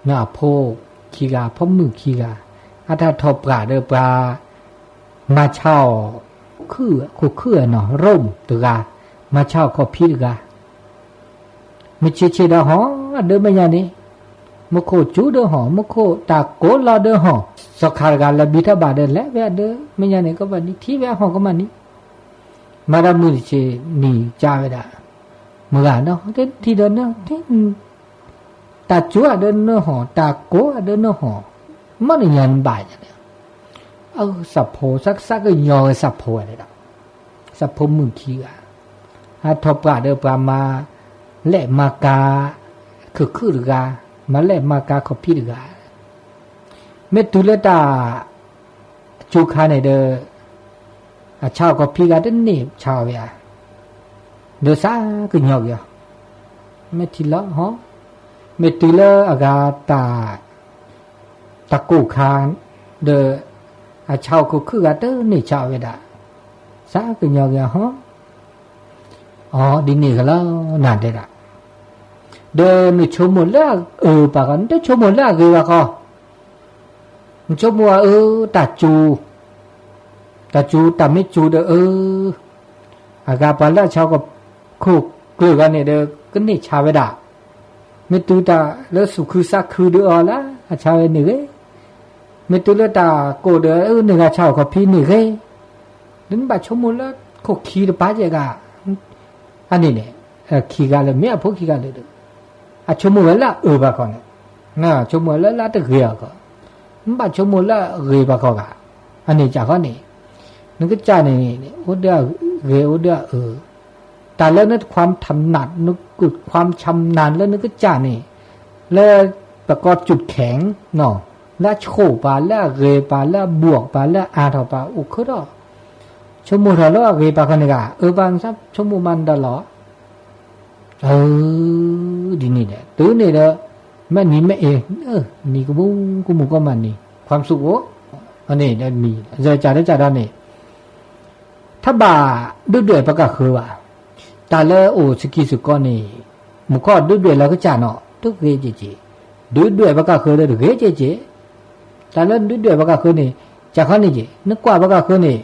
ၤ, အဖိခံဂၤ ဖိမုၣ်ခံဂၤ, အတၢ်ထီၣ်ပှၢ်ဒီးပှၤ မၤဆါအီၤ ခိၣ်ခုၣ်နီၤ ရိၣ်တဂၤ, မၤဆါအီၤခီၣ်ဖံးတဂၤ မုၢ်ဆ့ၣ်ဆ့ၣ်ဒီးဟီၣ် အဒၢမဲာ်ညါန့ၣ်, မူခိၣ်စူၤဒီးဟီၣ် မူခိၣ်တၢ်ကိးလီၤဒီးဟီၣ်, စီၤခါတဂၤလၢဘံထီၣ်ဘးဒီး လဲၤဝဲအဒၢမဲာ်ညါန့ၣ် ကဘၣ်နံၤထံၣ်ဝဲအဟီၣ်ကမၣ်နံၤ, မၤဒီးမုၢ်ဆ့ၣ်နံၤကၢ်ဝဲဒၣ်, မုၢ်ဂၤနီၤ တထံၣ်ဒီးနၢ တၢ်စူၤအဒၢနၢဟီၣ် တၢ်ကိးအဒၢနၢဟီၣ်, မ့ၢ်နညါနဘၣ်ယၤန့ၣ်, အၢ သးဖိ သးကညီဝဲသးဖိဝဲဒၣ်, သးဖိမုၣ်ခံဂၤ, အထီၣ်ပှၢ်ဒီးပှၤမၤလဲၣ်မၤကၤ ခုၣ်ခုၣ်တဂၤ, မၤလဲၣ်မၤကၤခီၣ်ဖံးတဂၤ, မ့ၢ်တုၤလၢတၢ် ကၠိခါန့ၣ်ဒီး အဆါအီၤခီၣ်ဖံးဂၤတန့ၢ်ဆါအီၤဝဲဧါ, ဒီးစးကညီၤက့ၤအီၤ, မ့ၢ်ထံလီၤဟီ, မ့ၢ်တုၤလၢအဂၤတၢ် တၢ်ကိၢ်ခါ, ဒီး အဆၣ်အိၣ်ခိၣ်ခုၣ်ဂၤတန့ၢ်ဆါအီၤဝဲဒၣ်, စးကညီၤက့ၤအီၤဟီ, အီ ဒ်န့ၣ်ဂ့ၤလီၤ နၤတဲဒၣ်, ဒီးနဆိကမိၣ်လၢအအၢဘၣ်ဃီ နတဆိကမိၣ်လၢအဂ့ၤဘၣ်ဃီ, နဆိကမိၣ်အအၢ တၢ်စူၤ, တၢ်စူၤတၢ်မ့ၢ်စူၤဒီးအၢ အဂၤပှၤလၢအဆၣ်အိၣ်ခိၣ်ကျၢၢ်ဂၤန့ၣ်ဒီး ကန့ၢ်ဆါဝဲဒၣ်, မ့ၢ်တုၤတၢ်လၢသူၣ်ခုသးခုဒီးအီၤလၢ အဆါဝဲန့ၣ်ဂ့ၤ, မ့ၢ်တုၤလၢတၢ်ကိၢ်ဒီး အန့ၢ်ဂၤဆၣ်အိၣ်ခိၣ်ဖံန့ၣ်ဂ့ၤ, ဒီးနဘၣ်ဆိကမိၣ်လၢခိၣ်ခံတပၤကဲဂၤ, အန့ၣ်န့ၣ် ခံဂၤလၢ မ့ၢ်အဖိခံဂၤလၢာ်ဒီး အဆိကမိၣ်ဝဲလၢအအၢဘၣ်ဃီန့ၣ်, ဆိကမိၣ်ဝဲလၢလၢတဂ့ၤအီၤဃီ, နဘၣ်ဆိကမိၣ်လၢအဂ့ၤဘၣ်ဃီဂၤ, အန့ၣ်ကၢ်ဃီန့ၣ်, နကစၢ်န့ၣ် အိၣ်ဒီးအဂ့ၤအိၣ်ဒီးအအၢ, တၢ်လၢနတခွါထနး နကွၢ်ခွါဆၣ်နးလၢနကစၢ်န့ၣ်, လၢပကီၢ်စူၣ်ခဲၣ်, လၢအဆိၣ်ပှၤ လၢအဂ့ၤပှၤ လၢအဘှီၣ်ပှၤ လၢအအါထီၣ်ပှၤ အိၣ်ခုၣ်ထီၣ်, ဆိကမိၣ်ထီၣ်လၢအဂ့ၤဘၣ်ဃီန့ၣ်ဂၤ, အၢဘၣ်နဆိကမိၣ်မၤနၤဒီးလီၤ အၢ, ဒ်န့ၣ်ဒီး တုၤန့ၣ်ဒီး မ့ၢ်နံၤမ့ၢ်အ့, နံၤကမူကမူကီၢ်မးနံၤ ความสุข အိၣ်, အန့ၣ်ဒီးနံၤ စၢကၢ်တကၢ်ဒီးန့ၣ်, ထီၣ်ဘၣ်ဒုၣ်ဒွဲၣ်ပှၤကဃၢၤဘၣ်, တၢ်လၢအိၣ်စကံစကီန့ၣ်, မူခိၣ်ဒုၣ်ဒွဲၣ်လၢကစၢ်နီၤ တဂ့ၤက့ၤက့ၤ, ဒုၣ်ဒွဲၣ်ပှၤကဃၢၤဒီးတဂ့ၤက့ၤက့ၤ, တၢ်လၢဒုၣ်ဒွဲၣ်ပှၤကဃၢၤန့ၣ်, ကၢ်ခီန့ၣ်က့ၤ နကွၢ်ပှၤကဃၢၤန့ၣ်,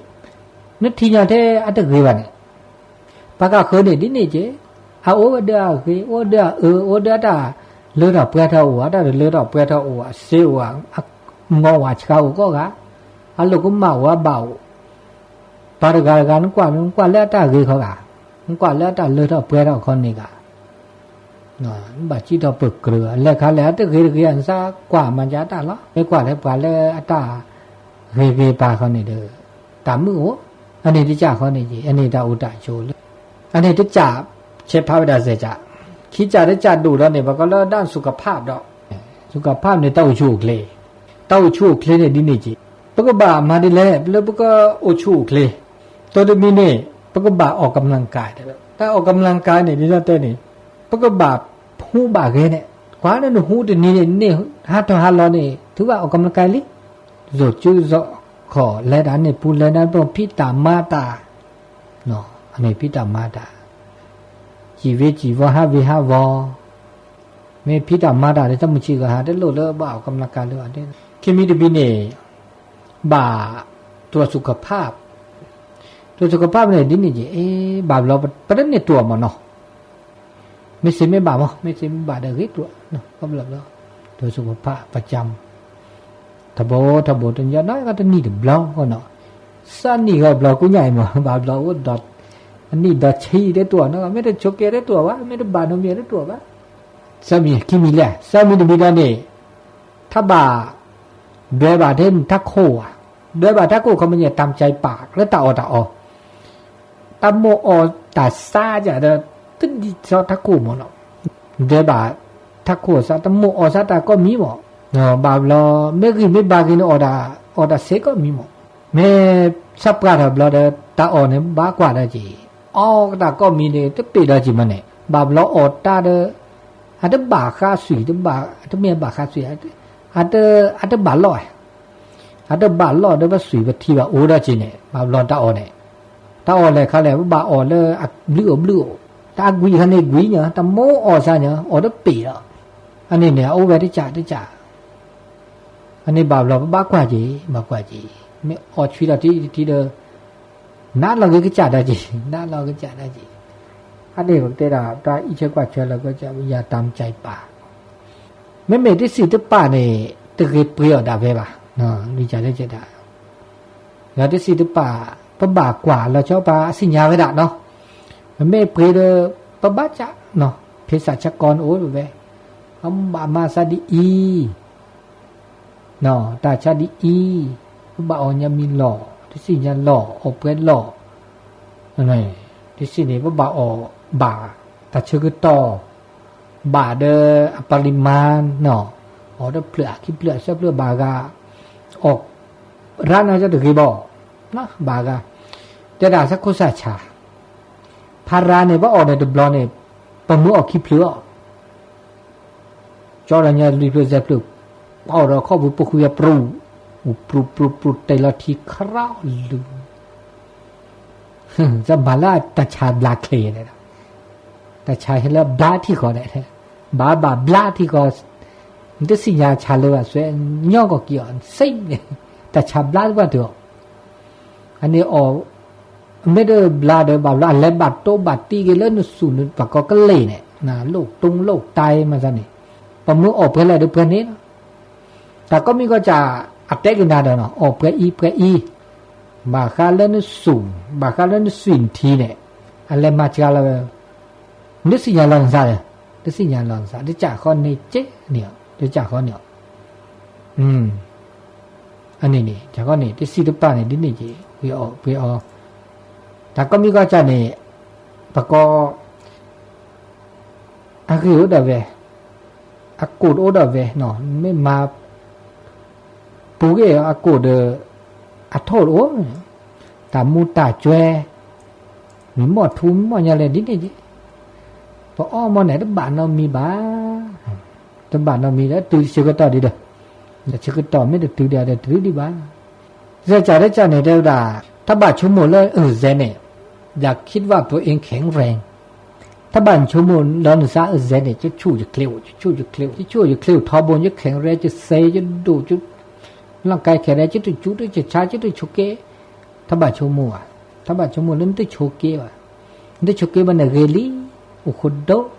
နထံၣ်ညါထဲအတဂ့ၤဘၣ်န့ၣ် ပှၤကဃၢၤန့ၣ်ဒ်န့ၣ်က့ၤ, အအိၣ်ဝဲဒၣ်အဂ့ၤ အိၣ်ဒၣ်အအၢ အိၣ်ဒၣ်တၢ်လၢထီၣ်ပှဲၤထီၣ်အိၣ် အတၢ်တလၢထီၣ်ပှဲၤထီၣ်အိၣ် အစ့အိၣ် အငီၢ်ဝဲဆှါအိၣ်ကိးဂၤ, အလိာ်ကမၣ်အိၣ်အဘၣ်အိၣ်, ပှၤတဂၤတဂၤနကွၢ် နကွၢ်လၢအတၢ်ဂ့ၤခီဂၤ, နကွၢ်လၢအတၢ်လၢထီၣ်ပှဲၤထီၣ်ခီန့ၣ်ဂၤ နဘၣ်စံးထီၣ်ပၢၢ်ကြၢး လဲၤခါလဲၣ် အတဂ့ၤတဂ့ၤ နသးကွၢ်မၤဒ်တၢ်လီၤ. မ့ၢ်ကွၢ်လၢပှၤလၢအတၢ်ဂ့ၤဂ့ၤပၤဃီန့ၣ်ဒီး တၢ်မုာ်အိၣ်, အန့ၣ်တကၢ်ဃီန့ၣ်က့ၤ အန့ၣ်တၢ်အိၣ်တၢ်ဆိးလၢ, အန့ၣ်တကၢ် ဆဲးဖးဝဲဒၣ်စဲးကၢ်, ခံကၢ်တကၢ်ဒိၣ်ဒီးန့ၣ် ပှၤကီလၢဒၣ် สุขภาพ ဒီး, สุขภาพ န့ၣ် တၢ်အိၣ်ဆူၣ်အိၣ်ချ့, တၢ်အိၣ်ဆူၣ်အိၣ်ချ့န့ၣ်ဒ်န့ၣ်က့ၤ, ပကဘၣ်မၤဒ်လဲၣ် လၢပကအိၣ်ဆူၣ်အိၣ်ချ့, တိတမံၤန့ၣ် ပကဘၣ်အီၣ်ကမျၢၢ်ကါ, တၢ်အီၣ်ကမျၢၢ်ကါန့ၣ် ဒ်သိးတဲန့ၣ်, ပကဘၣ်ဟူးဘၣ်ဂဲၤန့ၣ်, ကွၢ်လၢနဟူးတနံၤန့ၣ် နဟးထီၣ်ဟးလီၤန့ၣ် ထုးဘၣ်အီၣ်ကမျၢၢ်ကါလံ, စိာ်စုစိာ်ခီၣ်လဲၤတၢ်န့ၣ် ပူၤလဲၤန့ၣ် ပဖံးတၢ်မၤတၢ်, အန့ၣ်ဖံးတၢ်မၤတၢ်, စံၣ်ဝ့စံၣ်ဝီဟးဝ့ဟးဝီၤ, မ့ၢ်ဖံးတၢ်မၤတၢ်ဒီး တၢ်မုၢ်ဆံးဂၤဟးတလိၣ်လၢဘၣ်အီၣ်ကမျၢၢ်ကါလၢအီၤ, ခံမံၤတမံၤန့ၣ် ဘၣ် ตรวจสุขภาพ, ตรวจสุขภาพ န့ၣ် ဒ်န့ၣ်က့ၤ, အ့ ဘၣ်ဘျီ ပတန့ၢ်တြူာ်မးနီၤ, မ့ၢ်သ့မ့ၢ်ဘၣ်မး မ့ၢ်သ့မ့ၢ်ဘၣ်ဒီးဂ့ၤတြူာ်, ဘၣ်ဘျီဘျီ ตรวจสุขภาพประจำ ထီဘိထီဘိတညီနီၤ ကတနံၣ်တဘျီနီၤ, သၢနံၣ်ဂီၤဘျီကူညါအံၤမး ဘၣ်ဘျီအိၣ်ဒီး အနံၣ်ဒီးဆံတတြူာ်နီၤ မ့ၢ်တဆိးက့တတြူာ်ဘၣ် မ့ၢ်တဘၣ်နီတမံၤတတြူာ်ဘၣ်, သၢမံၤခံမံၤလဲၣ် သၢမံၤတမံၤဒီးန့ၣ် ထီၣ်ဘၣ် ဒွဲဘၣ်ထဲနတၢ်ခိၣ်ဧါ, ဒွဲဘၣ်တၢ်ခိၣ်ခီမ့ၢ်န့ၣ် တၢ်မၤစၢၤပာ်လၢတၢ်အီၣ်တၢ်အီ, တၢ်မိၣ်အီၣ်တၢ်သးကဒီး တဒ်သိးတၢ်ခိၣ်မးနီၤ, ဒွဲဘၣ်တၢ်ခိၣ်သး တမိၣ်အီၣ်သးတၢ်ကိးမံၤမး, ဘၣ်ဘျီ မ့ၢ်ဂံၢ်မ့ၢ်ဘါဂ့ၤန့ၣ် အီၣ်တၢ် အီၣ်တၢ်စ့ကိးမံၤမး, မ့ၢ်သးပှၢ်ထီၣ်ဘျီဒီး တၢ်အီၣ်န့ၣ် ဘၣ်ကွၢ်ဒီးက့ၤ, အီၣ်တၢ်ကိးမံၤန့ၣ် တပ့ၤဒီးက့ၤမးန့ၣ် ဘၣ်ဘျီအီၣ်တၢ်ဒီး အတဘၣ်ဃးသွံၣ် တဘၣ် တမ့ၢ်ဘၣ်ဃးသွံၣ် အတ အတဘၣ်လီၢ် အတဘၣ်လီၢ်ဒီး ပသွံၣ်ပထံဘၣ်အိၣ်ဒီးက့ၤန့ၣ် ဘၣ်ဘျီတၢ်အီၣ်န့ၣ်, တၢ်အီၣ်လဲၤခါလဲၣ် ပဘၣ်အီၣ်လၢအဘျုးအိၣ်ဘျုးအိၣ်, တၢ်အကွံာ်ခါန့ၣ်ကွံာ်ညီ တၢ်မိၣ်အီၣ်သးညီ အီၣ်တပ့ၤလီၤ, အန့ၣ်န့ၣ် အအိၣ်ဝဲတကၢ်တကၢ်, အန့ၣ်ဘၣ်ဘျီ ပဘၣ်ကွၢ်က့ၤ ဘၣ်ကွၢ်က့ၤ, မ့ၢ်အီၣ်ဆွံဒီးတထံတထံဒီး နးလီၤက့ၤကစၢ်ဒၣ်က့ၤ နးလီၤကစၢ်ဒၣ်က့ၤ, အန့ၣ်ပကတဲဒၣ် တၢ်အံးဆၢကွၢ်ဆၢလၢကစၢ် ယၤတၢ်မၤစၢၤပာ် မ့မ့ၢ်တစံးတပာ်န့ၣ် တဂ့ၤပှ့ၤအီၣ်ဒၣ်ဝဲဘၣ်, လွံၢ်ကၢ်လၢကဒၣ်, ဒီးတစံးတပာ် ပဘၣ်ကွၢ်လီၤဆီပာ်အစံၣ်ညါဝဲဒၣ်နီၤ, ပမ့ၢ်ပှ့ၤဒီး ပဘၣ်ကၢ်နီၤ ဖ့စၣ်ဆၢကီးန့ၣ်အိၣ်ဝဲ, အဘၣ်မၤသးဒ်အံၤ တၢ်ဆါဒ်အံၤ, ပဘၣ်အီၣ်ညါမံၤလီၢ်, တစံၣ်ညါလီၢ် အီၣ်ပှဲၤလီၢ်, တစံၣ်န့ၣ် ပဘၣ်အီၣ်ဘၣ် တၢ်ဆၢကတီၢ်, ဘၣ်ဒီးအပၤလံၤမါ, အီၣ်တဖျၢၣ်ခံဖျၢၣ်သၢဖျၢၣ်ဘၣ်ဂၤ, အီၣ်ရါနီတဂ့ၤဘၣ်, ဘၣ်ဂၤ, တဲဒၣ်သးခိၣ်သးဆါ, ဖ အရၤန့ၣ် ပအီၣ်န့ၣ်တဘျီန့ၣ် ပမုၢ်အီၣ်ခံဖျၢၣ်အီၤ, ကၠီဒီးညါလွံၢ်ဖျၢၣ်စဲးဖျၢၣ်, ပအီၣ်ဒီးခီၣ်ဖုပိာ်ခွံအပျူၢ်, ပျူၢ်ပျူၢ်ပျူၢ်တဲာ်လီၤထံခရၣ်လုၢ်, မၤလၢတၢ်ဆါဘျါချ့, တၢ်ဆါဟဲလၢဘျါထံဃီဒီး, ဘၣ်ဘၣ်ဘျါထံဃီ, နတသ့ၣ်ညါဆါလၢဘၣ် ဆွဲညီကီၢ်ကံအီၤစ့ၢ်န့ၣ်, တၢ်ဆါဘျါတပှၢ်တုၤအီၤ, အန့ၣ်အီၣ် မ့ၢ်တဘျါဒီးဘၣ်ဘျါ အလဲၤဘၣ်တိဘၣ်တံၢ်က့ၤလၢနစူၢ်နပှၤကီၢ်ကလဲာ်န့ၣ်, လိၣ်တူၢ်လိၣ်တၢ်မၤသးန့ၣ်, ပမုၢ်အီၣ်ပှဲၤလဲၣ်ဒီးပှဲၤန့ၣ်လီၤ. တၢ်ကိးမံၤကိးကၢ် အတဲက့ၤနၤဒီးနီၤ အီၣ်ပှဲၤအံၤပှဲၤအံၤ, ဘၣ်ဃးလၢနစူၢ် ဘၣ်ဃးလၢနသွံၣ်နထံန့ၣ်, အလဲၤမၤစှၤလီၤဝဲ, နတသ့ၣ်ညါလီၤနသးဒီး, တသ့ၣ်ညါလီၤနသး တကးဃီန့ၣ်က့န့ၣ်, တကးဃီန့ၣ် အန့ၣ်န့ၣ် တၢ်ဃီန့ၣ် တစံးတပာ်န့ၣ် ဒ်န့ၣ်က့ၤ ပှ့ၤအီၤပှ့ၤအီၤ, တၢ်ကိးမံၤကိးကၢ်န့ၣ် ပကိး အဂ့ၢ်အိၣ်ဒၣ်ဝဲ, အကိၣ်တအိၣ်ဒၣ်ဝဲ, မ့ၢ်မၤ ပူၤကွံာ်အကိၣ်ဒီး အထိၣ်တအိၣ်, တၢ်မူတၢ်ကွဲ မ့ၢ်မီၢ်ထူမီၢ်ညါလဲၣ်ဒ်န့ၣ်က့ၤ, ပအီၣ်မီၢ်န့ၣ် တဘၣ်နီတမံၤဘၣ်, တဘၣ်နီတမံၤဒီး တုၤဆၢကတီၢ်ဒံးဒီး, ဆၢကတီၢ်မ့ၢ်တတုၤဒီး တတုၤဒံးဘၣ်. စဲးကၢ်တကၢ်န့ၣ် တဲဝဲဒၣ် တၢ်ဘၣ်ဆိကမိၣ်လၢအစဲးန့ၣ်, ယၤခံဘၣ်ပှၤအ့ၣ်ခဲၣ်ရဲၣ် တၢ်ဘၣ်ဆိကမိၣ်လၢနသးအစဲးန့ၣ် ကဆူၣ်ယချ့အိၣ် ကဆူၣ်ယချ့အိၣ် ကဆူၣ်ယချ့အိၣ်ထီဘိ ယခဲၣ်ရဲၣ် ယစဲးယဒိၣ် လီၢ်ကဲခဲၣ်ရဲၣ် ယတစူးတဆါ ယတဆိးက့, တၢ်ဘၣ်ဆိကမိၣ်ဘၣ်, တၢ်ဘၣ်ဆိကမိၣ်လၢနတဆိးက့ဘၣ်, နတဆိးက့ဘၣ်န့ၣ်ဂ့ၤလံ, အိၣ်ဃိဒိၣ်,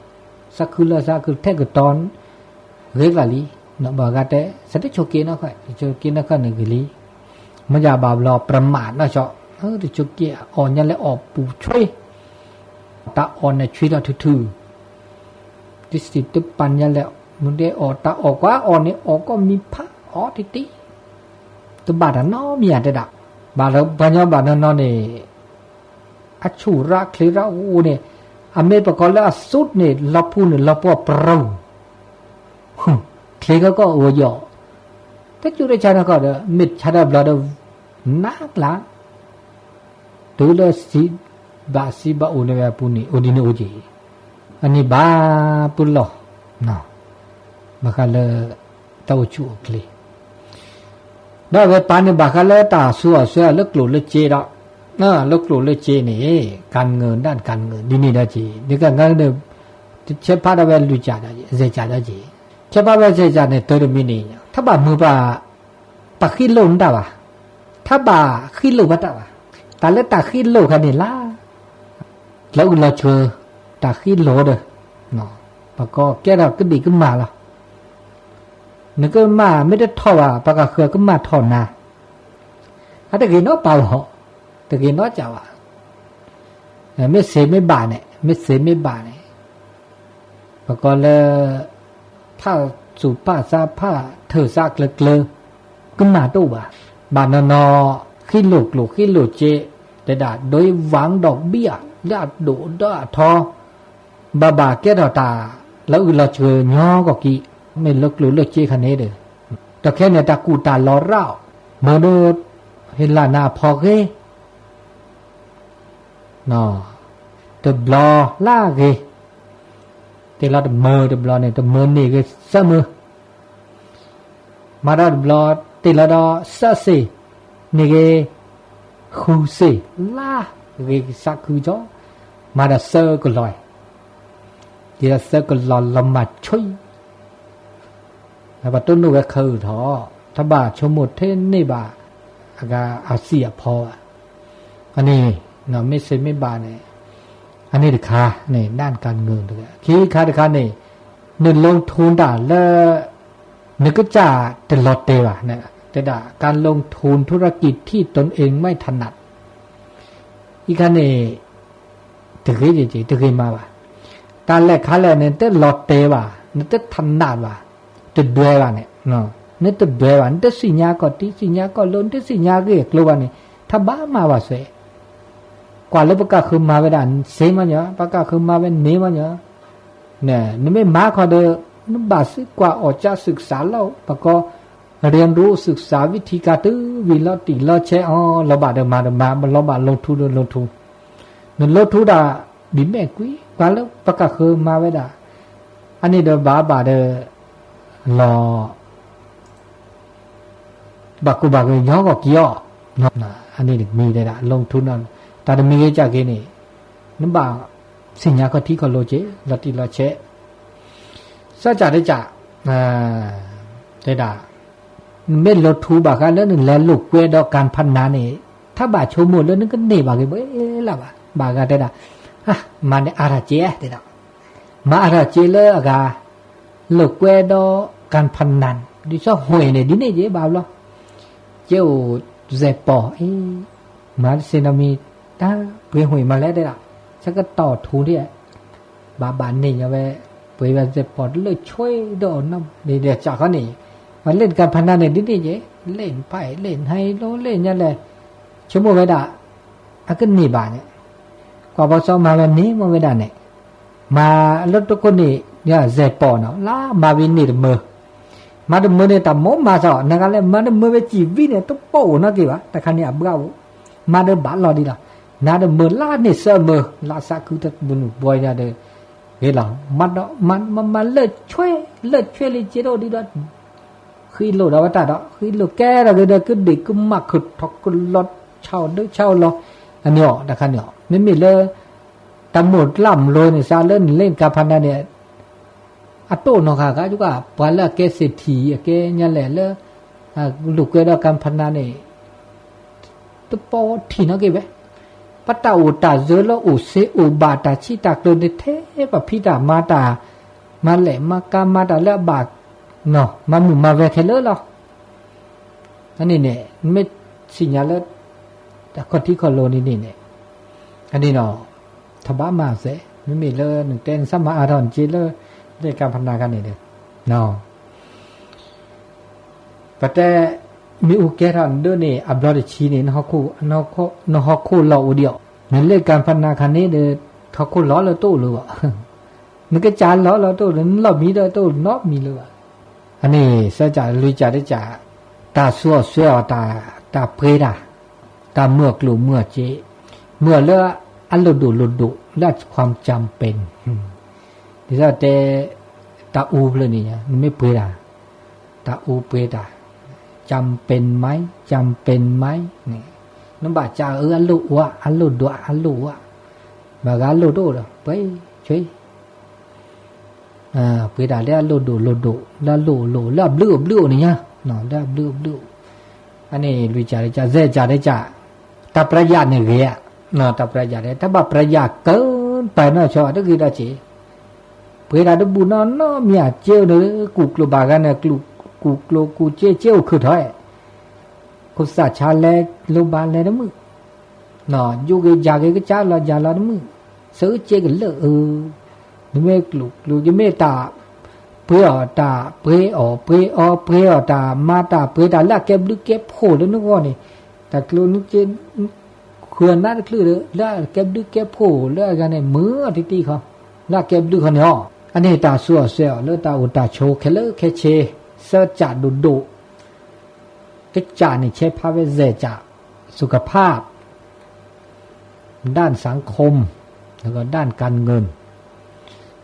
သးခုလၢသးခုထဲကတီၤ ဂ့ၤကျါလံ, ဘၣ်ဂၤတဲ သးတဆိးက့နီၢ်ခီ, တဆိးက့နီၢ်ခီန့ၣ်ဂ့ၤလံ, မ့ၢ်ယၤဘၣ်ဘျီ ပြမးနီၢ်ကီၢ်, တဆိးက့အီၣ်ညါလၢအီၣ်ပူၤဆွ့, တၢ်အီၣ်န့ၣ်ဆွ့လီၤထုထု, တစံးတပာ်ညါလဲၣ်, မ့ၢ်ဒ်အီၣ်တၢ်အီၣ်ကွၢ်အီၣ်န့ၣ် အီၣ်ကီၢ်မံၤဖးအီၣ်တံၢ်တံၢ်, တဘၣ်တၢ်နီတမံၤဧါတဲဒၣ်, ဘၣ်လၢပှၤညီဘၣ်နီၢ်နီၢ်န့ၣ် အဆူၣ်ရၣ်ချ့ရၣ်အိၣ်န့ၣ်, အမ့ၢ်ပကိးလၢအသူးန့ၣ် လီၤဖူန့ၣ် လီၤပှီၢ်ပြူၤ, ချ့ကီၢ်ကီၢ်အဂီၢ်ယီၤ, တကၠူတဆါနီၢ်ကီၢ်ဒီး မ့ၢ်ဆါတၢ်ဘျီဒီး နးကျါ, တုၤလၢစံးဘၣ်စံးဘၣ် အိၣ်န့ၢ်ဝဲအပူၤန့ၣ် အိၣ်ဒ်န့ၣ်အိၣ်က့ၤ, အန့ၣ်ဘၣ်ပလီၢ်, ဘၣ်ဃးလၢ တၢ်အိၣ်ဆူၣ်အိၣ်ချ့ ဒီးအဝဲပၢ်န့ၣ် ဘၣ်ဃးလၢတၢ်ဆူးအီၣ်ဆူးအီလၢကျိၣ်လၢစ့ဒီး, လၢကျိၣ်လၢစ့န့ၣ် ကၢ်ငၢၢ်ဒၣ်ကၢ်ငၢၢ် ဒ်န့ၣ်ဒီးက့ၤ ဒ်ကၢ်ငၢၢ်န့ၣ် ဆဲးဖးဒၣ်ဝဲလွံၢ်ကၢ်ဒီး စဲးကၢ်ဒီးက့ၤ, ဆဲးဖးဝဲစဲးကၢ်န့ၣ် တၢ်တမံၤန့ၣ် ထီၣ်ဘၣ်မုာ်ပှၤ ပှၤဃ့လိာ်နတၢ်ဘၣ်, ထီၣ်ဘၣ်ဃ့လိာ်ဘၣ်တၢ်ဘၣ်, တၢ်လၢတၢ်ဃ့လိာ်ခါန့ၣ်လၢ လီၤအုၣ်လီၤဆှၢ တၢ်ဃ့လိာ်ဒီး ပှၤကိးကဲထီၣ်ကဒံကမၣ်လီၤ. နကမၣ်မ့ၢ်တထီၣ်ဘၣ် ပှၤကဃၢၤကမၣ်ထီၣ်နၤ, အတဂ့ၤနီတပၤဘၣ်, တဂ့ၤနီတစဲးဘၣ်. မ့ၢ်သ့မ့ၢ်ဘၣ်န့ၣ် မ့ၢ်သ့မ့ၢ်ဘၣ်န့ၣ် ပကိးလၢ ဖးသူၣ်ဖးသးဖးထၢၣ်သးကျၢၤကျၢၤ ကမၣ်တအိၣ်ဘၣ်. ဘၣ်နီၢ်နီၢ် ဃ့လိာ်ကျိၣ်ဃ့လိာ်စ့ တဲဒၣ် ဒိးဝၣ်ဒီးဘံၣ်ဧါ လၢအဒိၣ်ဒီးအထီ ဘၣ်ဘၣ်ကဲထီၣ်တၢ်လီၤအုၣ်လီၤဆှၢညီကီၢ်ကံ, မ့ၢ်လၢကျိၣ်လၢစ့ခါန့ၣ်ဒီး, ဒီးခဲန့ၣ် တၢ်ကူၣ်တၢ်လီၤရၣ်အီၤ, မ့ၢ်ဒီး ဟ့ၣ်လၢနၤအဖီဂ့ၤ, တဘျီလၢဂ့ၤ, တ့ၢ်လီၤတမၢတဘျီန့ၣ် တမၢန့ၢ်ဂ့ၤသၢမၢ မၤဒီးတဘျီ တ့ၢ်လီၤဒီးသၢစ့ၢ်, န့ၢ်ဂ့ၤ ဃုစ့ၢ်, လၢဂ့ၤသးခုကီ, မၤဒီးသၢကလီၤ, တ့ၢ်လီၤသၢကလီၤလီၤမၢ်ဆွံ, ပှၤတိၢ်နီၣ်ဝဲခဲအုၣ်ထီၣ်, တၢ်ဘၣ်ဆိကမိၣ်ထဲန့ၢ်ဘၣ် အဂၤအစံၣ်အဖီဘၣ်. အန့ၣ် မ့ၢ်သ့မ့ၢ်ဘၣ်န့ၣ်, အန့ၣ်တခါန့ၣ် ဒၣ်ကၢ်ငၢၢ်တဂၤ, ခံခါတခါန့ၣ် နလိထူတၢ်လၢ နကစၢ်တလီၤတဲာ်ဘၣ်, တဲဒၣ် การลงทุนธุรกิจที่ตนเองไม่ถนัด အံၤခါန့ၣ် တဂ့ၤက့ၤ တဂ့ၤမးဘၣ်. တၢ်လဲၤခါလဲၣ် နတလီၤတဲာ်ဘၣ်, နတထနၣ်ဘၣ်, တဒွဲဘၣ်န့ၣ်, နတဒွဲဘၣ်, နတသ့ၣ်ညါကီၢ်တံၢ် သ့ၣ်ညါကီၢ်လိၤ နတသ့ၣ်ညါဂ့ၢ်အကျိၤဘၣ်န့ၣ် တၢ်ဘၣ်မၤဘၣ်စဲး, ကွၢ်လၢပကဃုမၤဝဲဒၣ်စ့မးညီ, ပကဃုမၤဝဲန့ၣ်မးညီ, နမ့ၢ်မၤခီဒီး နဘၣ်သ့ကွၢ်အီၣ်ကၠၣ် ศึกษา လီၤ, ပကိး เรียนรู้ ศึกษา วิธีการ တုၤဝံၤလီၤတံၢ်လီၤဆဲးအီၤ လီၤဘၣ်ဒီးမၤဒီးမၤ, လီၤဘၣ်လိထူဒီးလိထူ, နလိထူတၢ် ဘံၣ်မဲာ်ကွံာ် ပှၤလၢပကဃၢၤမၤဝဲဒၣ်, အန့ၣ်ဒီးဘၣ်ဘၣ်ဒီး လီၤ ဘၣ်ကူဘၣ်ဂ့ၤညီဂီၢ်က့ၤအီၤ, အန့ၣ်တမံၤတဲဒၣ် လီၤထူနီၤ, တၢ်တမံၤဂ့ၤကၢ်က့ၤန့ၣ် နဘၣ်သ့ၣ်ညါခီၣ်ထံးခီၣ်လိၤက့ၤ လီၤတံၢ်လီၤဆဲး, စီၤကၢ်တကၢ် တဲဒၣ် နမ့ၢ်လီၤထူဘၣ်ဃးလၢနလဲၤလိာ်ကွဲဒီးကၣ်ဖးနၤန့ၣ် ထးဘၣ်ဆိကမိၣ်လၢနကန့ၢ်ဘၣ်က့ၤဘၣ်လၢ်ဘၣ်, ဘၣ်ဂၤတဲဒၣ် မၤန့ၣ်အါထီၣ်က့ၤတဲဒၣ်, မၤအါထီၣ်က့ၤလၢအဂၤ လိာ်ကွဲဒီးကၣ်ဖးနၤ ဒ်သိးဟူးန့ၣ် ဒ်န့ၣ်က့ၤဘၣ်ဘျီ, ကဲအိၣ်စဲးပီၢ် မၤတစ့ၢ်နီတမံၤ တၢ်ပှ့ၤဟူးမၤလဲၣ်တဲဒၣ်, ဆၢကတီၢ်ထူဒ် ဘၣ်ဘၣ်န့ၢ်ညီဝဲ ပှ့ၤဝဲစဲးပီၢ်တလၢာ်ဆွဲဒီးနီၣ် ဒ်စးခီန့ၣ် ပှၤလ့ၣ်ကၣ်ဖးနၤန့ၣ် ဒ်န့ၣ်က့ၤ လ့ၣ်နဖးလ့ၣ်နဟဲလီၤလ့ၣ်ညါလဲၣ်, ဆိကမိၣ်ဝဲဒၣ် အကန့ၢ်ဘၣ်န့ၣ် ကွၢ်ပီစီမၤဝဲန့ၣ်မ့ၢ်ဝဲဒၣ်န့ၣ် မၤလၢတခိၣ်န့ၣ် စဲးပီၢ်နီၤ လၢမၤဝံၤန့ၢ်တမၢ မၤတမၢန့ၣ် တၢ်မိၣ်မၤစ့ၢ် နဂၤလဲၣ် မၤတမၢဝဲစံးဝံၤန့ၣ် တပိာ်အိၣ်နီတက့ၢ်ဘၣ် တခါန့ၣ်အဘှါအိၣ်, မၤဒီးဘၣ်လီၤဒံးလီၤ, နၤဒီးမၢလါန့ၢ်သၢမၢ လၢသးခုတဘုနုၢ်ဘှီညါဒီး ဂ့ၤလီၤ, မၤဒီး မၤ မၤ မၤလၢာ်ဆွဲ လၢာ်ဆွဲလံက့ၤဒိၣ်ဒံးဒီး ဃံလိာ်ဒီးဝဲတၢ်ဒီး ဃံလိာ်ကဲထီၣ်က့ၤဒီး ကဒ့ၣ်ကမၣ်ခုၣ်ထီၣ်ကလီၤ ဆါအီၤဒၢဆါအီၤလီၤ, အန့ၣ်အီၤ တခါန့ၣ်အီၤ မ့မ့ၢ်လၢ တၢ်မိၣ်တလၢ်မလိၤန့ၣ် စးလၢနလ့ၣ်ကၣ်ဖးနၤန့ၣ် အတိၢ်နီၢ်ဃာ်ဃာ် ယက ပှၤလၢအကဲစ့ၢ်ထံၣ် အကဲညါလဲၣ်လၢ လိာ်ကွဲဒီးကၣ်ဖးနၤန့ၣ် တပိာ်ထံၣ်နီတက့ၢ်ဝဲ, ပတၢ်အိၣ်တၢ်စၢၤလၢအိၣ်စ့အိၣ်ဘၣ်တၢ်ဆံးတၢ်ကျၢၤန့ၣ် ထဲပဖံးတၢ်မၤတၢ် မၤလဲၣ်မၤကၤ မၤတၢ်လၢအဘၣ် မၤမုာ်မၤဝဲခဲလၢာ်လီၤ. အန့ၣ်န့ၣ် နမ့ၢ်သ့ၣ်ညါလၢ တၢ်ခီၣ်ထံးခီၣ်လိၤန့ၣ်န့ၣ်န့ၣ် အန့ၣ်ဒီး ထဘၣ်မၤစဲး မ့မ့ၢ်လၢနတဲနဆၢမၤအါထီၣ်နက့လၢ လ့ၣ်ကၣ်ဖးနၤခါန့ၣ်ဒီး ပတဲ မ့ၣ်အူကဲထီၣ်နဒၢန့ၣ် အဘျီတဆံန့ၣ် နဟီၣ်ခိၣ်လီၤအိၣ်ဒံးအီၤ, နလ့ၣ်ကၣ်ဖးနၤခါန့ၣ်ဒီး ဟီၣ်ခိၣ်လီၤလၢတအိၣ်လၢၤဘၣ်, နကစၢ်လီၤလၢတအိၣ်လၢၤ နလီၢ်မံဒီးတအိၣ်နီတမံၤလၢၤဘၣ်. အန့ၣ် စၢကၢ်လွံၢ်ကၢ်တကၢ် တၢ်ဆူးအီၣ်ဆှဲအီၣ် တၢ်ပှ့ၤတၢ်, တၢ်မုာ်အကျိၣ်မုာ်အစ့, မုာ်အီၤလၢအလိာ်ဒိၣ်လိာ်ဒိၣ် လၢအခွၣ်ကၠၣ်ပ့ၣ် ဒ်သိးတဲ တၢ်အူဖျၢၣ်န့ၣ် နမ့ၢ်ပှ့ၤတၢ်, တၢ်အူပှ့ၤတၢ်, ကၠၣ်ပ့ၣ်မါ, ကၠၣ်ပ့ၣ်မါန့ၣ်, နဘၣ်ကၠၣ်အၢအလိၣ်အူအါ အလိၣ်ဒိၣ်အလိၣ်အူအါ, ဘၣ်ဂၤလိၣ်တအိၣ်ဒီး ပှ့ၤဆွဲ ပှ့ၤတၢ်လၢအလိာ်ဒိၣ်လိာ်ဒိၣ် လၢအလိၣ်အလိၣ် လၢအဘျုးအဘျုးအိၣ်န့ၣ်ညါ, လၢအဘျုးအဘျုးအိၣ်, အန့ၣ်လွံၢ်ကၢ်တကၢ် စဲးကၢ်တကၢ်, တၢ်ပရယၣ်န့ၣ်ဂ့ၤ, တၢ်ပရယၣ်န့ၣ် တၢ်ဘၣ်ပရယၣ်ကၢပှၤနီၢ်ဆီတဂ့ၤဒီးစ့ၢ်, ပှ့ၤတၢ်တဘူၣ်နီၢ်နီၢ်မံၤအစ့အိၣ်န့ၣ် ကူၣ်ကျိၤဘၣ်ဂၤန့ၣ် ကူၣ်ကျိၤကူၣ်စ့စ့အိၣ်ခုၣ်ထီၣ်, ခိၣ်သၣ်ဆါလဲၤလိၤဘၣ်လဲၤတမုာ် ယိၣ်ဂ့ၤယၢ်ဂ့ၤကစၢ်လီၤယၢ်လီၤတမုာ်, သၢက့ကလၢာ်အၢ, နမ့ၢ်ကျိၣ်ကျိၣ် ယမ့ၢ်တၢ်ပှ့ၤအီၣ်တၢ်ပှ့ၤအီၣ်ပှ့ၤအီၣ်တၢ်မၤတၢ်ပှ့ၤတၢ်လၢအကဲဘျုးကဲဖှိၣ်လၢနဂီၢ်န့ၣ်, တၢ်ကျိၣ်နက့ ဃုာ်နါတချုးဒီး လၢအကဲဘျုးကဲဖှိၣ်လၢအဂၤန့ၣ် မုာ်အီၤတံၢ်တံၢ်ဃီ, လၢအကဲဘျုးဃီန့ၣ်အီၤ, အန့ၣ်တၢ်ဆူးအီၣ်ဆှဲအီၣ်လၢတၢ်အိၣ်တၢ်ဆိးခဲလၢာ်ခဲဆ့, စၢကၢ်ဒိၣ်ဒိၣ် ကစၢ်န့ၣ်ဆဲးဖးဝဲစဲးကၢ်, สุขภาพ, ด้านสังคม แล้วก็ด้านการเงิน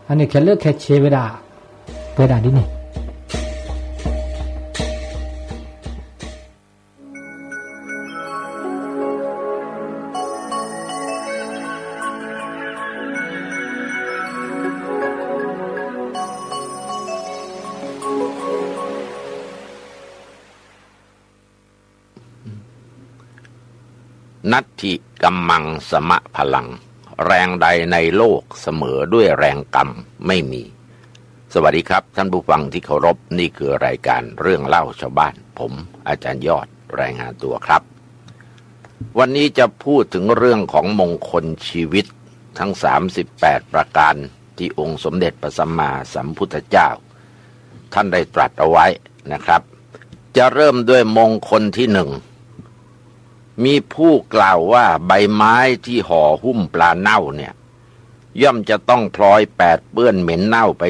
အန့ၣ်ခဲလၢာ်ခဲဆ့ဝဲဒၣ် ပှဲၤဒၣ်ဒ်န့ၣ် นัตถิกัมมังสมะพลัง แรงใดในโลกเสมอด้วยแรงกรรมไม่มี สวัสดีครับท่านผู้ฟังที่เคารพ นี่คือรายการเรื่องเล่าชาวบ้าน ผมอาจารย์ยอดรายงานตัวครับ วันนี้จะพูดถึงเรื่องของมงคลชีวิตทั้ง สามสิบแปด ประการที่องค์สมเด็จพระสัมมาสัมพุทธเจ้า ท่านได้ตรัสเอาไว้นะครับ จะเริ่มด้วยมงคลที่หนึ่ง มีผู้กล่าวว่าใบไม้ที่ห่อหุ้มปลาเน่าเนี่ย ย่อมจะต้องพลอยแปดเปื้อนเหม็นเน่าไป